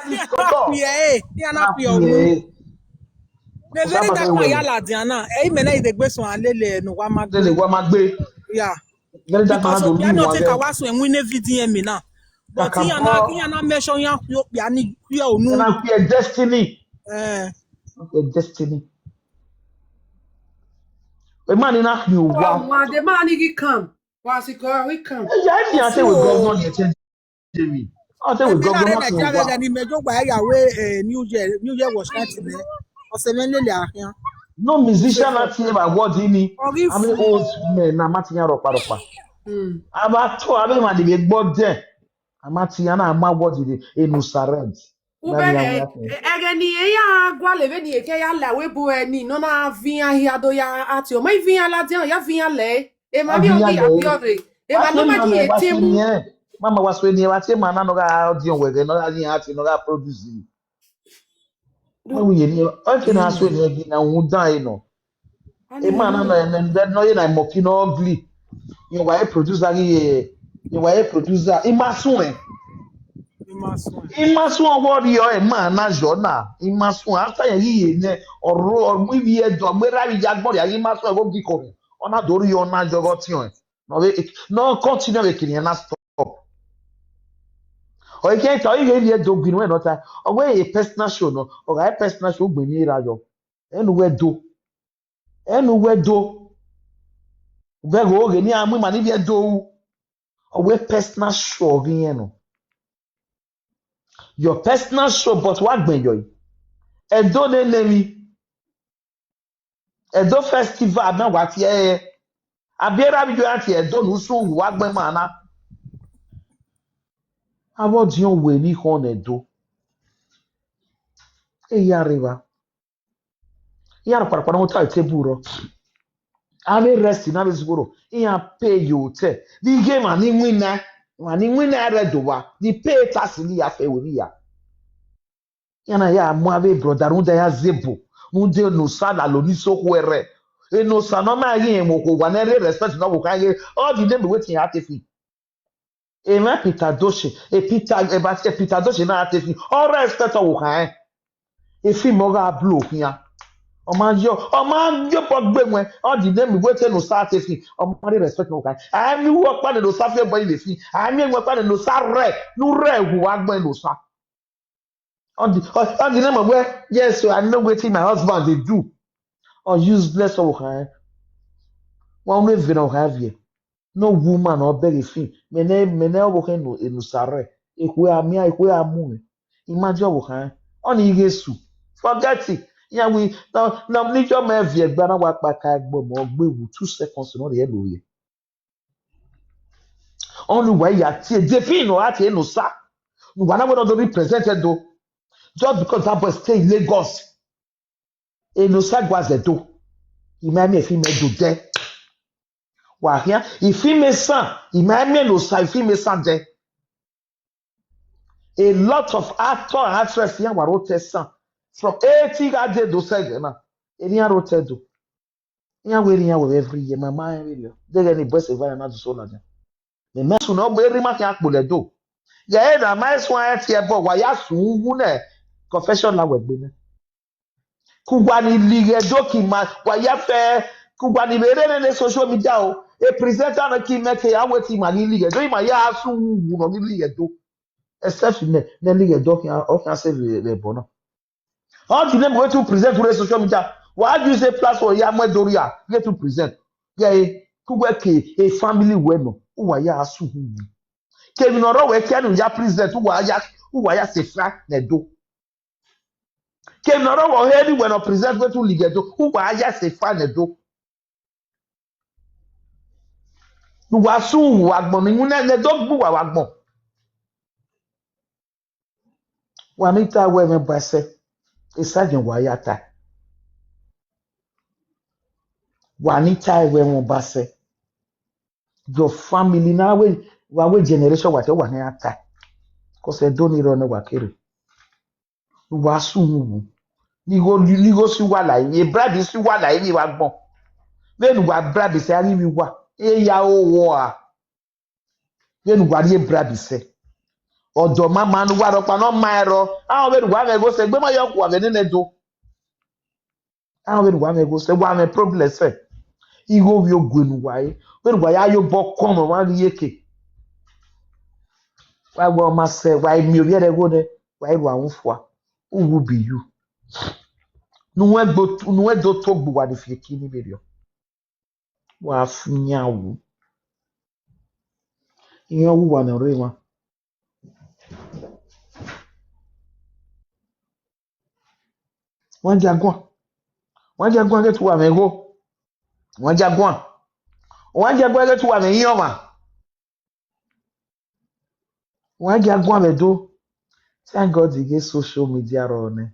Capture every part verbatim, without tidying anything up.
Kpia e, iran na kpia unu. Vbe vbe da kpa ya ladian na, ẹ i mẹ na i degbe suẹn lele ne uwa ma gbe. Lele uwa ma gbe. Ya. Vbe da kpa because ya okpia ni ọ te ka wa suẹn winne video ẹmwẹ na. But iran na, iran na make sure iran khuo okpia ni khuo unu. Na khuo destiny. Eh. Khuo destiny. Emwa ni na khuo uwa. Wa de ma ni ghi come. Wa si ko we come. Ya, if you say we governor ni change me. I say we governor na khuo uwa. Ni me jo gba ya we, eh, New Year, New Year was not there. Ọsẹ mwẹ lele akhian. No musician na tie ba award ni. Ami old men na ma ti yan rọkpa rọkpa. Aba to, abe ma de be gbọ dẹ. A ma ti yan na ma award de enu sarent. Ubẹghe ẹghẹ ni iran gualọ vbene eke ya la wẹ bu ẹre ni nọ na viọ iran hia do ya ati, ọ ma viọ iran ladian, ya viọ iran lẹ. Emwa ni ọ ghi ya viọ rre. Emwa ne ọ ma ghi ete mu. Mama wa so eni wa tie ma na nọ gha audience wẹ ghe nọ gha yin ati nọ gha produce. Wẹ wi ye ni ọ ke na so eni ghi na wu dan e nọ. Emwa na nọ ene nọ ye na monkey nọ ugly. Iran wa e producer ghi ye, iran wa e producer. I ma suẹn. I ma suẹn. I ma suẹn ọghe ọ rhie ọre ma na yọ na. I ma suẹn after yẹn ghi ye nẹ, ọ rro, ọ mu ivbi ẹdọ, ọ mu erha vbe ya gbọn rria ghi ma suẹn vbe ogi kọmẹ. Ọ na do rhie ọ na yọ ọghe ọtiọnrẹn. Ne ọ vbe, ne ọ continue vbe kene iran na stop. Ọ i khian ta, ọ i ghe ivbi ẹdọ ogi ne uwẹ nọ ta. Ọ wẹ e personal show nọ, ọ gha e personal show, ugbẹn ni ra yọ. Ẹ ne uwẹ do. Ẹ ne uwẹ do. Vbe ẹghẹ oghe ne iran mu ima ni vbiẹ do ru. Ọ wẹ personal show ọghe irẹn nọ. Your personal show, but wa gbẹn yọ. Ẹdo ne ne emwi. Ẹdo festival na wa tie ẹre. Abi erha vbe iye a tie Ẹdo ne usun wa gbẹn ma na. Avbe ọdiọn wẹ ne ikhọn ne Ẹdo. E ya rre evba. Iran kparakpara ne ọ ta table rọ. Avbe rest na vbe zugbo rọ. Iran pay ye hotel. Ni ghe emwa ni winna, emwa ni winna rẹ do vba. Ni pay tax ni ya fẹ wẹ vbe ya. Iran na ya mu avbe brother rhunmwuda iran zebo. Rhunmwuda Enosa lalo ni so khuẹrhẹ. Enosa ne ọ ma ghi rẹn mu okhuo owa ne ẹ rre respect ne ọvbokhan ghe. All the name wetin iran te fi. Emwa Peter Doshe, e Peter, e ba, e Peter Doshe na te fi. All respect ọvbokhan rẹn. E film ọ gha blow khian. Ọ ma yo, ọ ma yo bọ gbe wẹn. All the name wetin Enosa te fi. Ọ ma rre respect ọvbokhan rẹn. A mi wu ọkpa ne Enosa fi ẹbọ yi vbe fi. A mi wu ọkpa ne Enosa rẹ, ne u rẹ wu wa gbẹn Enosa. All the, all, all the name of where, yes, so I know wetin my husband dey do. Ọ useless ọvbokhan rẹn. Wa unu evena ọvbokhan viẹ. No woman ọ bẹghe fi. Mẹ ne, mẹ ne ọvbokhan Enosa rẹ. Ekhue a miẹn, ekhue a mu mwẹ. Imagine ọvbokhan rẹn. Ọ ni ghe su. Forget it. Iran wi, na, na, ni jọ mẹ viẹ gba na wa kpa ka ẹgbọ mẹ, ọ gbe wu two seconds ne ọ rhie ẹre ovbiẹ. Ọni uwa ya tie, the film nọ a tie Enosa. Uwa na wẹ ne ọ do represent Ẹdo. Just because that boy stay in Lagos. Enosa gua zẹ Ẹdo. I ma miẹn film Ẹdo dẹ. Wa khian, film esan, I ma miẹn Enosa film esan dẹ. A lot of actor and actress iran wa rre otọ esan. From eighty gha de do sẹ ẹghẹ na. Eni iran rre otọ Ẹdo. Iran wẹ rre iran wẹ every year, ma ma rẹn vberriọ. Deghẹ ne boys environment na do so ladian. Mẹ ma sunu ọ gbe rre ima khian kpolo Ẹdo. Ghẹ na ma suẹn ẹ tie ẹbọ, wa ya sun uwu nẹ confession la wẹ gbe nẹ. Ke uwa ni lighe Ẹdo ke ima, wa ya fẹ, ke uwa ni vbe rre nene social media o. E presenter na ke imẹ ke ya wẹ te ima ni lighe Ẹdo, ima ya sun uwu nọ ni lighe Ẹdo. Except nẹ, nẹ lighe Ẹdo khian, ọ khian sẹ vbe, vbe ẹbọ na. All the name wey to present to the social media. Why do you say platform ya mu Ẹdo rria? Get to present. Yeah, to work a, a family well no. Uwa ya asu hu. Kevin Oro we kenu ya present, uwa ya, uwa ya se fa ne do. Kevin Oro we head we no present we to lighe Ẹdo. Uwa ya se fa ne do. Uwa su uwa agbọn ni mu ne, ne do gbe uwa agbọn. Wa ni ta wẹ mwẹ ba sẹ, esagiẹn wa ya ta. Wa ni ta wẹ mwẹ ba sẹ. Your family na wẹ, wa wẹ generation wa te wa ne ya ta. Cause Ẹdo ni rọ ne wa kere. Wa su wu. Ni go, ni go si wa la yi, bribe si wa la yi wa gbọn. Vbene wa bribe sẹ a ghi vbe wa. E ya o wo a. Vbene uwa rhie bribe sẹ. Ọdọ ma ma ne uwa rhọkpa ne ọ ma ẹrọ. Ahọn vbene uwa mwẹ gho sẹ, egbe ma yọ kua vbe nene do. Ahọn vbene uwa mwẹ gho sẹ, wa mwẹ problem sẹ. Igho vbe ogue ne uwa re, vbene uwa ya ye obọ kọn mwẹ, wa ghi ye ke. Wa wẹ ọ ma sẹ, wa i miẹn ovbi ẹre ẹgho nẹ, wa i ru ahunmwu fua. Who will be you? Ne uwẹ gbe otu, ne uwẹ do to gbe uwa ni fi eki ni vberriọ. Wa fu yan wu. Iran wu uwa ne ọ rre emwa. Wa dia guan. Wa dia guan ghẹ te uwa mwẹ igho. Wa dia guan. Wa dia guan ghẹ te uwa mwẹ iran ọmwa. Wa dia guan vbe do. Thank God ghe social media rrọọ nẹ.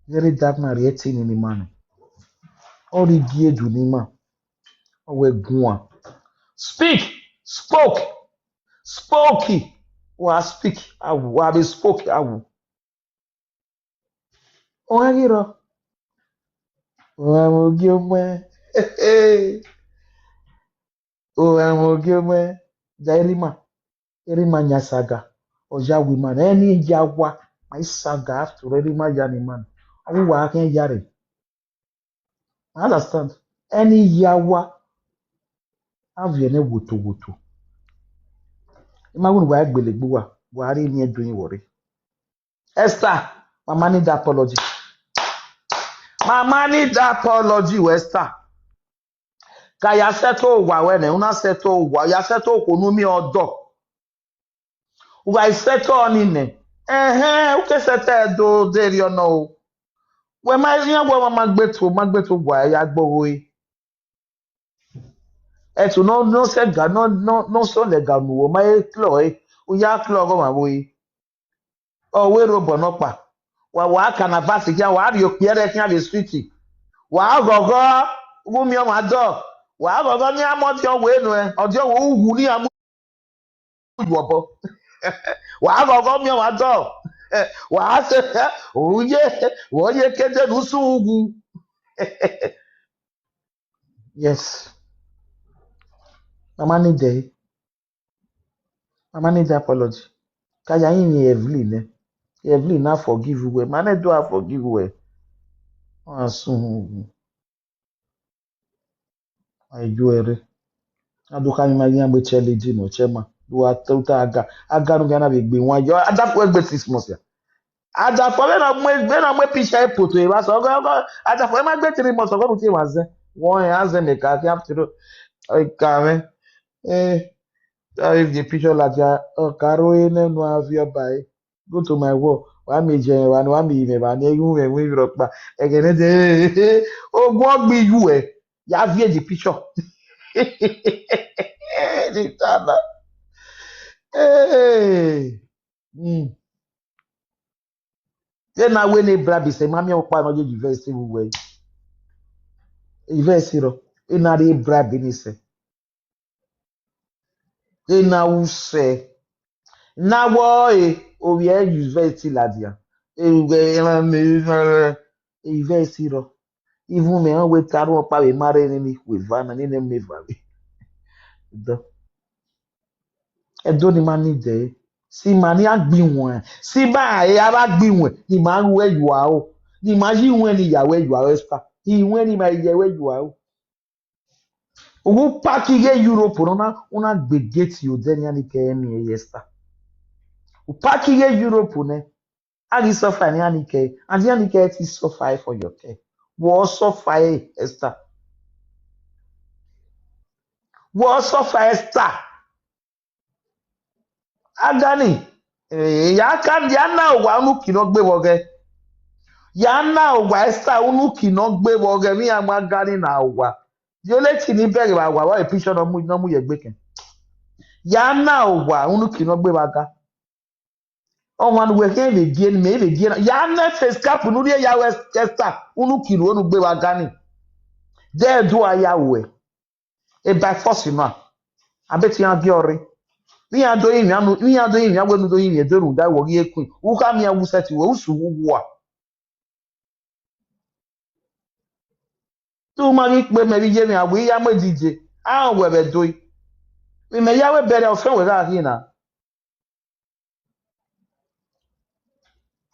Very dark man rhie ẹtin ni ima nọ. Ọ rhie gie edu ni ima. Ọ wẹ guan. Speak, spoke, spoke. Wa speak, awu, wa be spoke, awu. Ọ ghi rrọọ. Wa mu gie ọmọ ẹn. Ohanmwẹ ogiemwẹ, da erha ima, erha ima yan saga, ọ ya wẹ ima nẹ, ẹni ya wa, ma i saga after all, erha ima ya ne ima nẹ, ọ ghi wa khian ya rre. I understand. Ẹni ya wa, a viẹ nẹ wotowoto. I ma wẹ ne uwa gbele gbe uwa, wa rhie eni ẹdẹ vbọ rre. Esther, mama need apology. Mama need apology, wẹ Esther. Ka ya sẹto owa wẹ nẹ, u na sẹto owa, u ya sẹto okhuo ne u miẹn ọdọ. U gha i sẹto ọnii nẹ, ẹhẹn, u ke sẹto ẹre do derriọ nọ o. Wẹ ma iran wẹ ma ma gbe to, ma gbe to owa ya gbe ogho ẹre. Ẹtu nọ, nọ sẹ ga, nọ, nọ, nọ sẹ lẹ ga unu, wẹ ma he klọ ẹre, u ya klọ ọghọmwa vbe ore. Ọ wẹ rre obọ nọkpa, wa wa canvas khian, wa rhie okpia ẹre khian vbe street, wa ghọghọ, ghẹ u miẹn ọmwa dọ, wa ghọghọ ne iran mu ọdiọn wẹ nuẹn, ọdiọn wẹ uwu ne iran mu yu obọ. Wa ghọghọ miẹn ọmwa dọ, wa se, u ye, wẹ ọ ye kede ne u sẹ uwu. Yes. Mama need ẹre. Mama need apology. Ka ya rinmwian Evelyn nẹ. Evelyn na forgive wẹ. Ma nẹ do a forgive wẹ. Ọ gha sunu. A ju ẹre. A do kha ni ma ghi yan gbe chẹ lady nọ, chẹ ma. Do a ta aga. Aga nu gha na vbe gbe wan yọ. A da fo egbe six months ya. A da fo vbene ọ mu, vbene ọ mu picture epoto evba sẹ, ọgọ, ọgọ, a da fo ma gbe three months, ọgọ nu tie wa zẹ. Wọ ẹn, a zẹ mẹ ka, ke after all. Ẹ ka mwẹ. Eh, ta vbe viẹ picture ladian, ọ ka rro ẹre nẹ nu a viọ ba ẹre. Go to my wall. Wa miẹn jẹ mwẹ evba ni, wa miẹn mwẹ evba ni, ẹ i ru mwẹ ẹmwẹ rhọkpa. Ẹghẹ nẹ dẹ, ogun ọgbe iyu ẹ, ya viẹ the picture. Ni ta na. Hey. Mm. Vbene a wẹ ne bribe sẹ, ma miẹn ọkpa ne ọ ye university vbe uwẹ. University rọ, ena rre bribe ni sẹ. Ena u sẹ. Na wọ ọre, ovbi ẹ university ladian. Erhughe, university rọ. Ivun mẹ rẹn wẹ te a rhunmwuda ọkpa vbe ma rre emwi ne ikhuo eva na, ne ẹ i mu eva vbe. Dọ. Ẹdẹ ne ima need ẹre. Si ima ni a gbe iwẹn, si ima a ra gbe iwẹn, ne ima ru ẹre yua aro, ne ima yi iwẹn ni ya ru ẹre yua aro, Esther. Iwẹn ne ima ye ru ẹre yua aro. U gu pack ighe Europe nọ na, u na gbe gate ye odẹ ne iran ni kẹ ẹre miẹn ye Esther. U pack ighe Europe nẹ, a ghi suffer ne iran ni kẹ ẹre, and iran ni kẹ ẹre te suffer ẹre for your care. Wọ suffer ẹre, Esther. Wọ suffer, Esther. Agani, eh, ya ka, ya na owa unu ki ne ọ gbe vbe ọghẹ. Ya na owa Esther unu ki ne ọ gbe vbe ọghẹ, vbe iran mu Agani na owa. Di ole ti ni bẹghe vbe awa, vbe picture nọ mu, nọ mu ye egbe kẹn. Ya na owa unu ki ne ọ gbe vbe aga. Ọmwa ne uwẹ khian vbe gie ne imẹ vbe gie na. Ya na face cap ne u rhie ya ru Esther, unu ki ru unu gbe vbe Agani. Dẹ do a ya ruẹ. E by force nọ. A bet iran gie ọre. Vbe iran do rinmwian nu, vbe iran do rinmwian wẹ ne u do rinmwian do rhunmwuda wẹ ọ ghi e queen. U kha miẹn uwu sẹtin wẹ, u su uwu ua. Te u ma ghi kpe mẹ vbe iye emwi a wẹ I ya mu edidie, a rẹn wẹ vbe ẹdẹ. Vbe imẹ ya wẹ bẹrẹ ọfẹn wẹ gha khin na.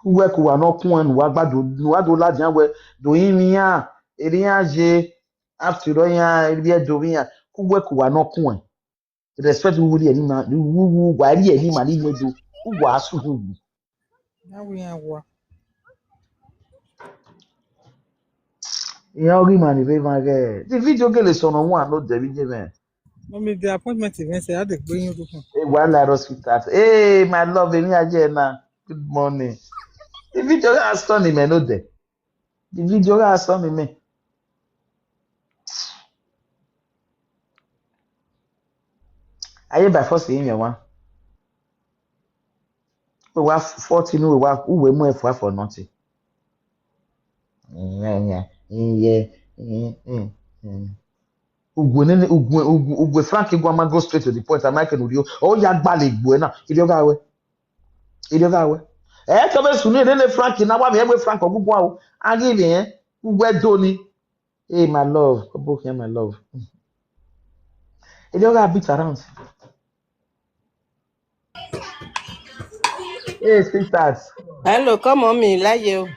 Uwẹ ke uwa ne ọ kuẹn ne uwa gba do, ne uwa do ladian wẹ, do rinmwian, erriọ iran ye, after all iran vbiẹ do vbe iran, ke uwẹ ke uwa ne ọ kuẹn. Respect, u rhie ẹre ima, u, u, u, wa rhie ẹre ima ni vbe do, u wa sunu wu. Na wẹ iran wa. Iran ọghe ima ni vbe emwa ghẹ. The video gele sọnọ wan ne odẹ vbe iye mwẹ. Mummy, the appointment event, I had a bring you. E wa la hospital. Hey, my love, eni aye na. Good morning. The video gha sọnọ imẹ ne odẹ. The video gha sọnọ imẹ. Aye by force yin mẹ wa. We wa forty nu, we wa, uwe mu ẹfua for nothing. Iye, iye, iye, iye. Ugue nene, ugue, ugue, ugue Frank Igwama go straight to the point. Am I can real? Oh, ya gbale igbue na. Iri ọgha wẹ. Iri ọgha wẹ. Ẹ kẹ vbe sunu nene Frank na wa mi ẹgbẹ Frank ọgbugbu aro. A ghi vbe ẹn. Uwe do ni. Hey, my love. Ọbokhian, my love. Iri ọgha beat around. Hey, sweetheart. Hello, come on me, like you.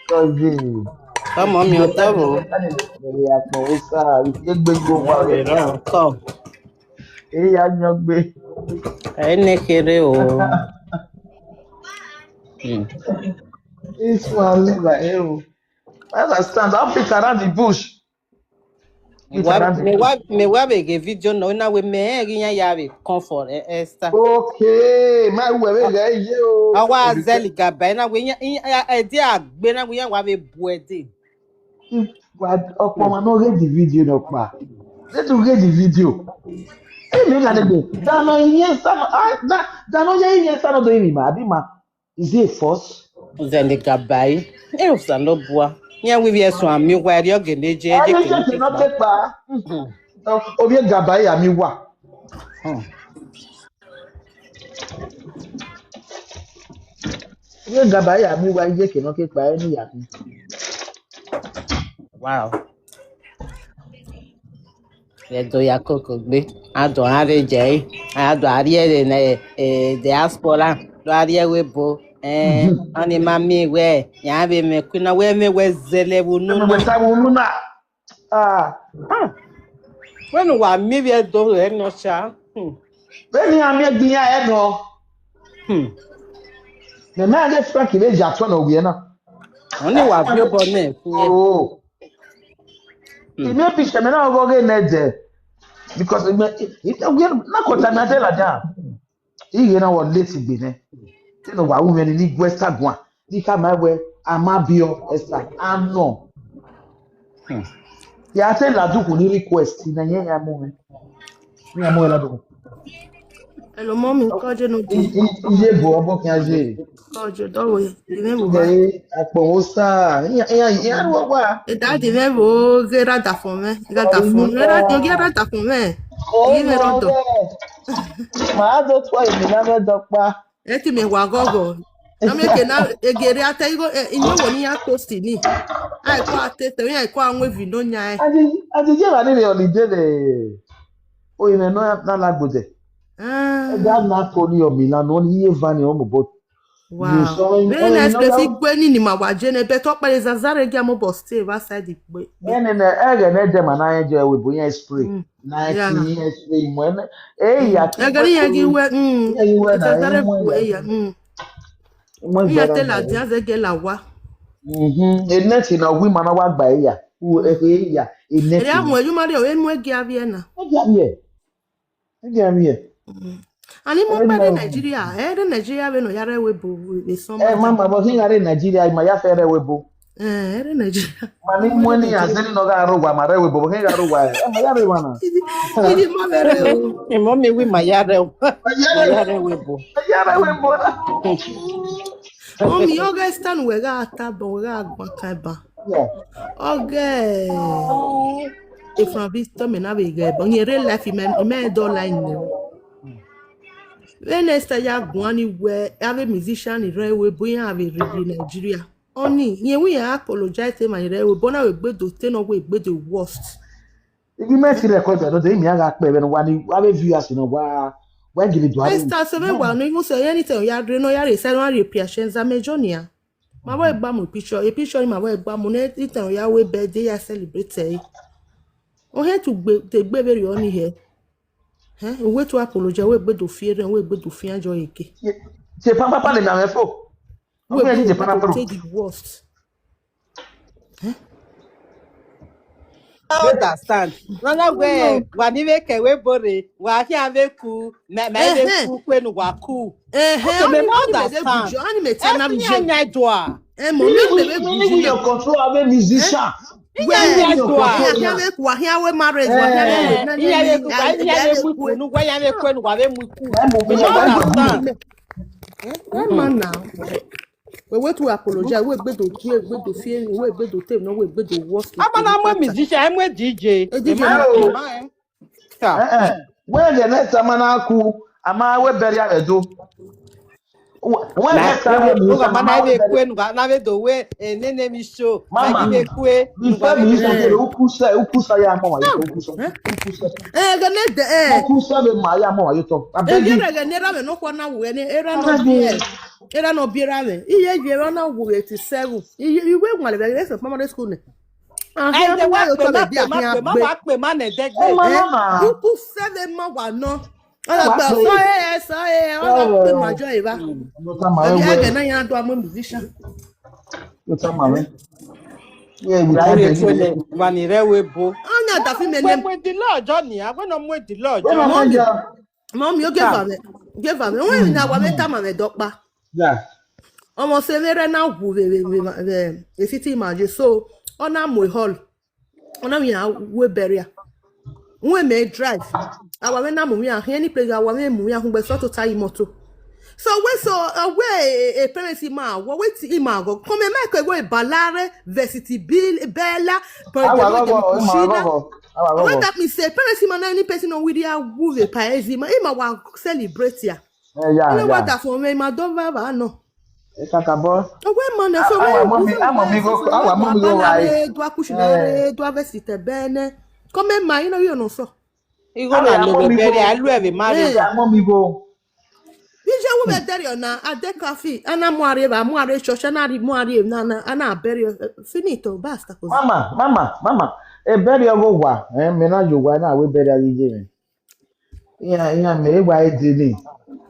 Cousin. Come on me, on top. Ẹ ya kpọn, ó sá, egbe gbogbo rẹ. Come. Ẹ ya yan gbe. Ẹ ne kere o. Hmm. This one, like, eh, oh. I understand. I'll beat around the bush. Beat Wa, around the me bush. Wa, me wa vbe ghe video nọ, na wẹ mẹ rẹn ghi iran ya vbe come for, eh, Esther. Okay, ma wẹ vbe ghe ye o. A wa zẹli gaba, na wẹ iran, iran, ẹdẹ a gbe, na wẹ iran wa vbe bu ẹdẹ. Wa, ọkpọ ọmwa ne ọ ghe the video nọkpa. Let us get the video. Ẹ mẹ gha degbe. Da nọ iye sa nọ, ah, da, da nọ ye iye sa nọ do iri ma, abi ma. Is it a force? Zẹli gaba yi. E Osanobua. Iran wẹ ivbi ẹsun ami uwa, ẹre ọ gele je, Ẹ je ye kere je kere nọ kekpa. Kekpa. Hmm. Ovbi e gaba yi ami uwa. Hmm. Ovbi e gaba yi ami uwa, iye kere nọ kekpa, ẹ ni ya khin. Wow. Ẹdo ya koko gbe, a do a rre jẹ, a do a rrie ẹre ne, eh, diaspora, do a rrie ẹvbo ebo, eh, ọni ma miẹn wẹ, ya vbe mwẹ ku na, wẹ mwẹ wẹ zẹlẹ vbe unu Ẹ na. Mẹ ta vbe unu na. Ah. Ah. Wẹ ne uwa miẹn vbe Ẹdo rẹ nọ cha. Hmm. Vbene iran miẹn gbe iran ẹ nọ. Hmm. Mẹ ma ghe Frank vbe ya tuẹ ne ọ wiẹ na. Ọni wa viọ obọ nẹ. Oh. Hmm. Maybe sẹ mẹ na vbe ọghe nẹ dẹ. Because me, na kota na de ladian. Ighẹ na wọ late gbe nẹ. Te ne wa ru mwẹ ni gu Esther guan. Ni khama wẹ, a ma biẹ Esther. A nọ. Hmm. Ya te ladian ukhun ni request na, yẹn ya mu mwẹ. Iran mu ẹre ladian ukhun. Hello, mommy, kọje no di. Iye bo ọbọ kian ye. Kọje dọwo ye. Ime mo ba. Ẹ, akpọ wo sa. Iran, iran, iran ru wa. E daddy me bo ghe ra da fọn mwẹ. Gha da fọn mwẹ. Ra da, ghe ra da fọn mwẹ. Iye me ro do. Ma do tuẹ emi na mwẹ dọkpa. Eti me wa gọgọ. Na me ke na egere ata igho, eh, inu wo ni ya post ni. Ai ko ate te, ai ko anwe vi no nya e. Aje, aje je wa ni re holiday le. O ime no na la gbode. Ah. Ẹ da na ko ni omi na no ni ye va ni omo bo. Wow. Vbene na express igbe ni ni ma wa je ne, but ọkpẹre zazare gia mo bo stay outside the gbe. Ene ne ẹghẹ ne dẹ ma na ye je we bo yan spray. Mm. Na ti yan spray mo ene. Eh, ya. Ẹgẹ ni yan gi wẹ, mm. Ya gi wẹ na. Zazare gbe ya. Mm. Mo yan te la dia ze ge la wa. Mhm. Ene ti na wi ma na wa gba ya. U e ya. Ene ti. Ere amu eyu ma re o enu egi avie na. Egi avie. Ẹ dia miẹn. Ani mo kpa rre Nigeria, ẹ rre Nigeria vbe nọ ya rre ẹvbo ebo vbe summer. Ẹ ma ma bọ khin gha rre Nigeria, ma ya fẹ rre ẹvbo ebo. Ẹ rre Nigeria. Ma ni mu ẹni ya zẹni nọ gha rre owa ma rre ẹvbo ebo, bọ khin gha rre owa ẹ. Ẹ ma ya rre emwa na. Iji ma vbe rre o. Imo mi wi ma ya rre o. Ma ya rre ẹvbo ebo. Ma ya rre ẹvbo ebo. Omi ọghe Esther wẹ gha ta bọ, wẹ gha gba kan ba. Yeah. Ọghe Efran Victor mẹ na vbe ghẹ bọ, yen real life imẹ, imẹ do online nẹ. Vbene Esther ya guan ni wẹ avbe musician ni rre ẹvbo ebo iran vbe rhie Nigeria. Ọni, yen wẹ iran apologize te emwa ni rre ẹvbo ebo na vbe gbedo te nọ wẹ gbedo worst. Ibi mẹ ti record ẹdọdẹ, imi a gha kpẹ vbe ne wa ni, wa vbe viewers nọ wa, wa gele do aro. Esther, sẹ vbe wa nọ, even sẹ anything ya rre nọ, ya rre sẹ nọ, a rrie Piacenza, mẹ Jonia. Ma vbe gba mu picture, e picture ni ma vbe gba mu ne itan ya we birthday ya celebrate ẹre. Ohẹn tu gbe te gbe vberriọ ni hẹ. Ẹn, uwe tu apologize, we gbe do fi erhẹn, we gbe do fi anjọ eke. Tie papa ne na me fo. We gbe do take the worst. Understand. Nana wẹ wa ni vbe kẹ we bore, wa khian vbe ku, mẹ mẹ vbe ku kue nu wa ku. Ẹhẹn, Me ọni ma ọni mẹ vbe understand. Gujo, ọni mẹ tẹ na Ẹsi vije. Anya Edua. Ẹ mọ mi ọni mẹ vbe Many Gujo. Your control have a musician. Wẹ Anya ẹ Edua. wa khian vbe ku, wa khian we marriage, wa khian we Iya vbe ku, iya vbe mu iku nu, wa ya vbe kue nu, wa vbe mu iku. Ẹ mọ Me mi ma ya gbe understand. Ẹ ma na. We we tu apologize, we gbe do tu, we gbe do fi, we gbe do te no, we gbe do worst. Ama na mu musician, ẹ mu D J. E D J Ma na. ẹ ma ẹ. Ka. Wẹ the next time na ku, a ma we bury ẹ do. Wẹ next time we Nuga ma na vbe kue, nuga na vbe do we, eh, nene mi show. Ma Mama, gi vbe kue, nuga before vbe mi kue. say ukusa, ukusa ya mọ wa yo to, ukusa, ukusa. Eh, gane de eh. Ukusa be ma ya mọ wa yo to. I beg Eye you. Rẹghẹ ne erha mwẹ nọkhua na wu ẹre ne erha nọ biẹ. Erha nọ biẹ erha mwẹ. Iye ye erha na wu eighty seven. Iye iwe wan lẹ vbe Grace Primary School nẹ. Ẹ de wa kpe ma kpe ma kpe ma wa kpe ma nẹ dẹgbe. Ẹ ma nọ na. Uku sẹvẹ ma wa nọ. Ọlọgba sọ ẹ sọ ẹ ọlọgba ma jọ eva. Ló ta ma Ẹbí wẹ. ẹgẹ náà yẹn á dún amú musician. Ló ta ma wẹ. Yeah, we Ra can't ire believe kue nẹ, it. wa ni rẹ we bo. Ọnyà dàfí mi Wẹ nẹ. Mu ìdílé ọjọ́ ni, àwọn náà mu ìdílé Wẹ ọjọ́. ma Mọ́mì. fẹ́ jà. Mọ́mì, ó gé vàmẹ. Gé vàmẹ. Wọ́n yìí ní àwa mẹ́ta mà mẹ́ dọ́gba. Yeah. Ọmọ sẹ vbe rẹ na wu vbe vbe vbe vbe esiti ma je so ọ na mu hall. Ọ na wian we burial. Wẹ mẹ drive. Àwa mẹ na mu wian, any place àwa mẹ mu wian hungbe so tota imoto. So we so uh, we a parents ma wo we ti ma go. Come make we go balare vesiti bil bella. Awa gogo, ma gogo. Awa What gogo. That means say parents ma na any person no we dia wu vbe paezi ma ima wa celebrate ya. Eh, yeah, Ẹ wá yeah. Dàfí ọmọ ima dọ va va nọ. Ẹ kaka bọ. Ọwọ́ ẹ̀ mọ̀ náà sọ Awa mummy, awa mummy go, awa mummy go wa. Dua kushi na re dua vẹsi tẹ bẹ́ẹ̀ nẹ. Kọ́mẹ́ ma iná yóò nọ sọ. Igho na lo vbe bẹrẹ, a lu ẹvbe ma rre. Awa mummy go. Bí ṣe wọ́n bẹ dẹ́rì ọ̀nà adé káfí, a na mú àrẹ bá mú àrẹ ṣọṣẹ́, a na rí mú àrẹ náà, a na bẹ̀rẹ̀ finito basta. Mama, mama, mama. E bẹrẹ ọgọ wa, eh, me na yo wa na we bẹrẹ ayi je me. Iya, iya me e wa e de ni.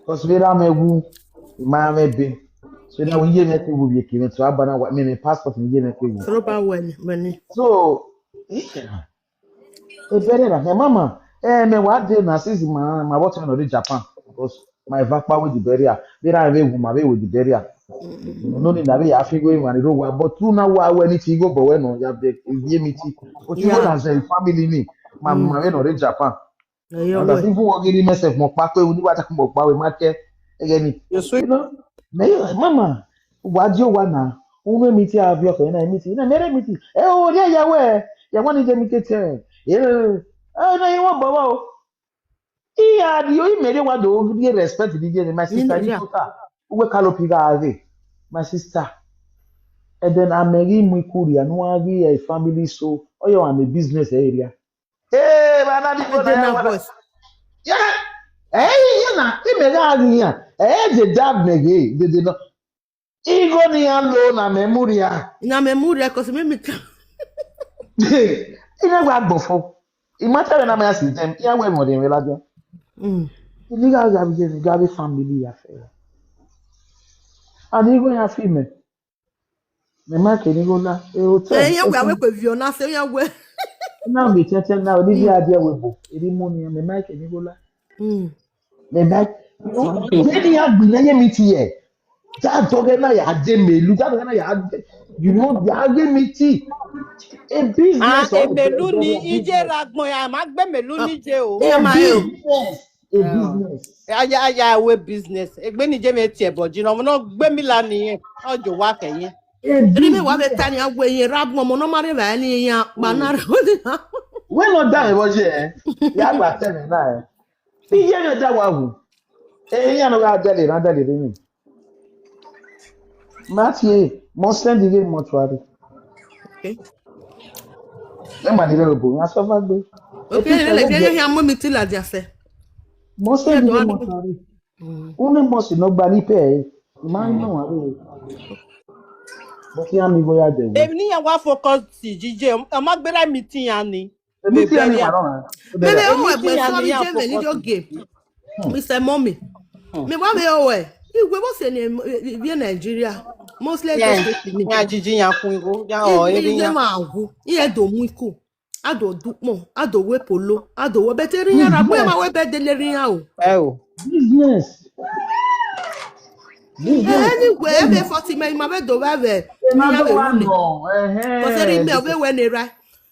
Cause we ra me wu, ma me be. So na we ye me ke wu ye ke me to abana wa me me passport me ye me ke wu. Sọ̀rọ̀ bá wẹ̀ ni, wẹ̀ ni. So, yeah. E bẹrẹ na, eh, mama, eh, me wa de na since ma ma what no dey Japan. Because my vapa with the burial. They ra we wu ma we with the burial. No ni na we afi go ma ni ro wa, but tu na wa we ni ti go bo we no ya be ye mi ti. But you Yeah. Go na say family ni. Ma ma we no dey Japan. Ẹ̀yọ́ And I wẹ̀. Think who giri myself mo pa pe oni wa ta mo pa we ma ke. Again. Yesu. You know, me mama, wa di o wa na. Unu mi ti a bi ọkọ na mi ti. Na mere mi ti. E o ri ya we. Ya wa ni je mi ke te. Eh, eh, na yi wa baba o. Iya di o mere wa do ri respect di je my sister ni tota. Uwe ka lo pi ga ave. My sister. And then ameri mu ikuri anu agi e family so. Oyo am a business area. Eh, ba na di ko Dé na na wa. voice. Ya. Eh, ya na. I me ga agi ya. Eh, je dab me ge. De de no. Igho ni ya lo na memory a. Na memory cause me me tell. Ina gba gbọfọ. Imagine na me ask them. Ya we mo de me la jo. Mm. Ni ga ga bi je ga bi family ya fe. Ani igho ya fi me. Me ma ke ni go la. E hotel. Eh, ya we awe pe vi ona se ya we. Na mi tete na o ni dia dia we bo. Eri mo ni me ma ke ni go la. Mm. Me ma. Ye ni ya gbi na ye mi ti ye. Ja doge na ya je melu, ja doge na ya je. You know, ya je mi ti. A business. Ah, emelu ni ije ra gbọn ya, ma gbe emelu ni je o. Yeah, my Business. A business. Aya aya we business. Egbe ni je me tie bo jina, mo no gbe mi la ni yen. Ojo wa ke yen. A Eri me wa business. Be tani awe yen ra gbọn mo no ma re ba ni yan pa na re. We no da me bo je. Ya gba te me na. Iye me da wa wu. E ya no ga dele na dele ni. Matthew, mo send the mortuary. Okay. Ẹ ma ni lẹ obo, a sọ fa gbe. Okay, le le ke ya mo mi ti la dia se. Mo send the mortuary. Unu mo si no gba ni pe e. Ma no wa re. Bọ khian mi igho ya dẹ wẹ. Emwi ne iran wa focus jije, ọ ma gberra meeting iran ni. Meeting iran ni ma nọ na. Mẹ vbe ru ẹgbẹ sọ vbe iye mwẹ ni rhie ogie. Mister Mommy, mẹ wa vbe ru ẹre. Iwe vbọ sẹ ne ivbi Nigeria, mostly Edo State ni. Iran jiji iran khuan igho, iran ọ eri iran. Ma wu, iran do mu iku. A do dukpọn, a do wẹ polo, a do wẹ, but erriọ iran ra gbe ma wẹ bed ne erriọ iran o. Ẹ o. Business. Business. Anyway, ebe forty mẹ ma vbe do vbe vbe. Ẹ ma do wa nọ. Ẹhẹn. Because erriọ mẹ ọ vbe wẹ ne ra.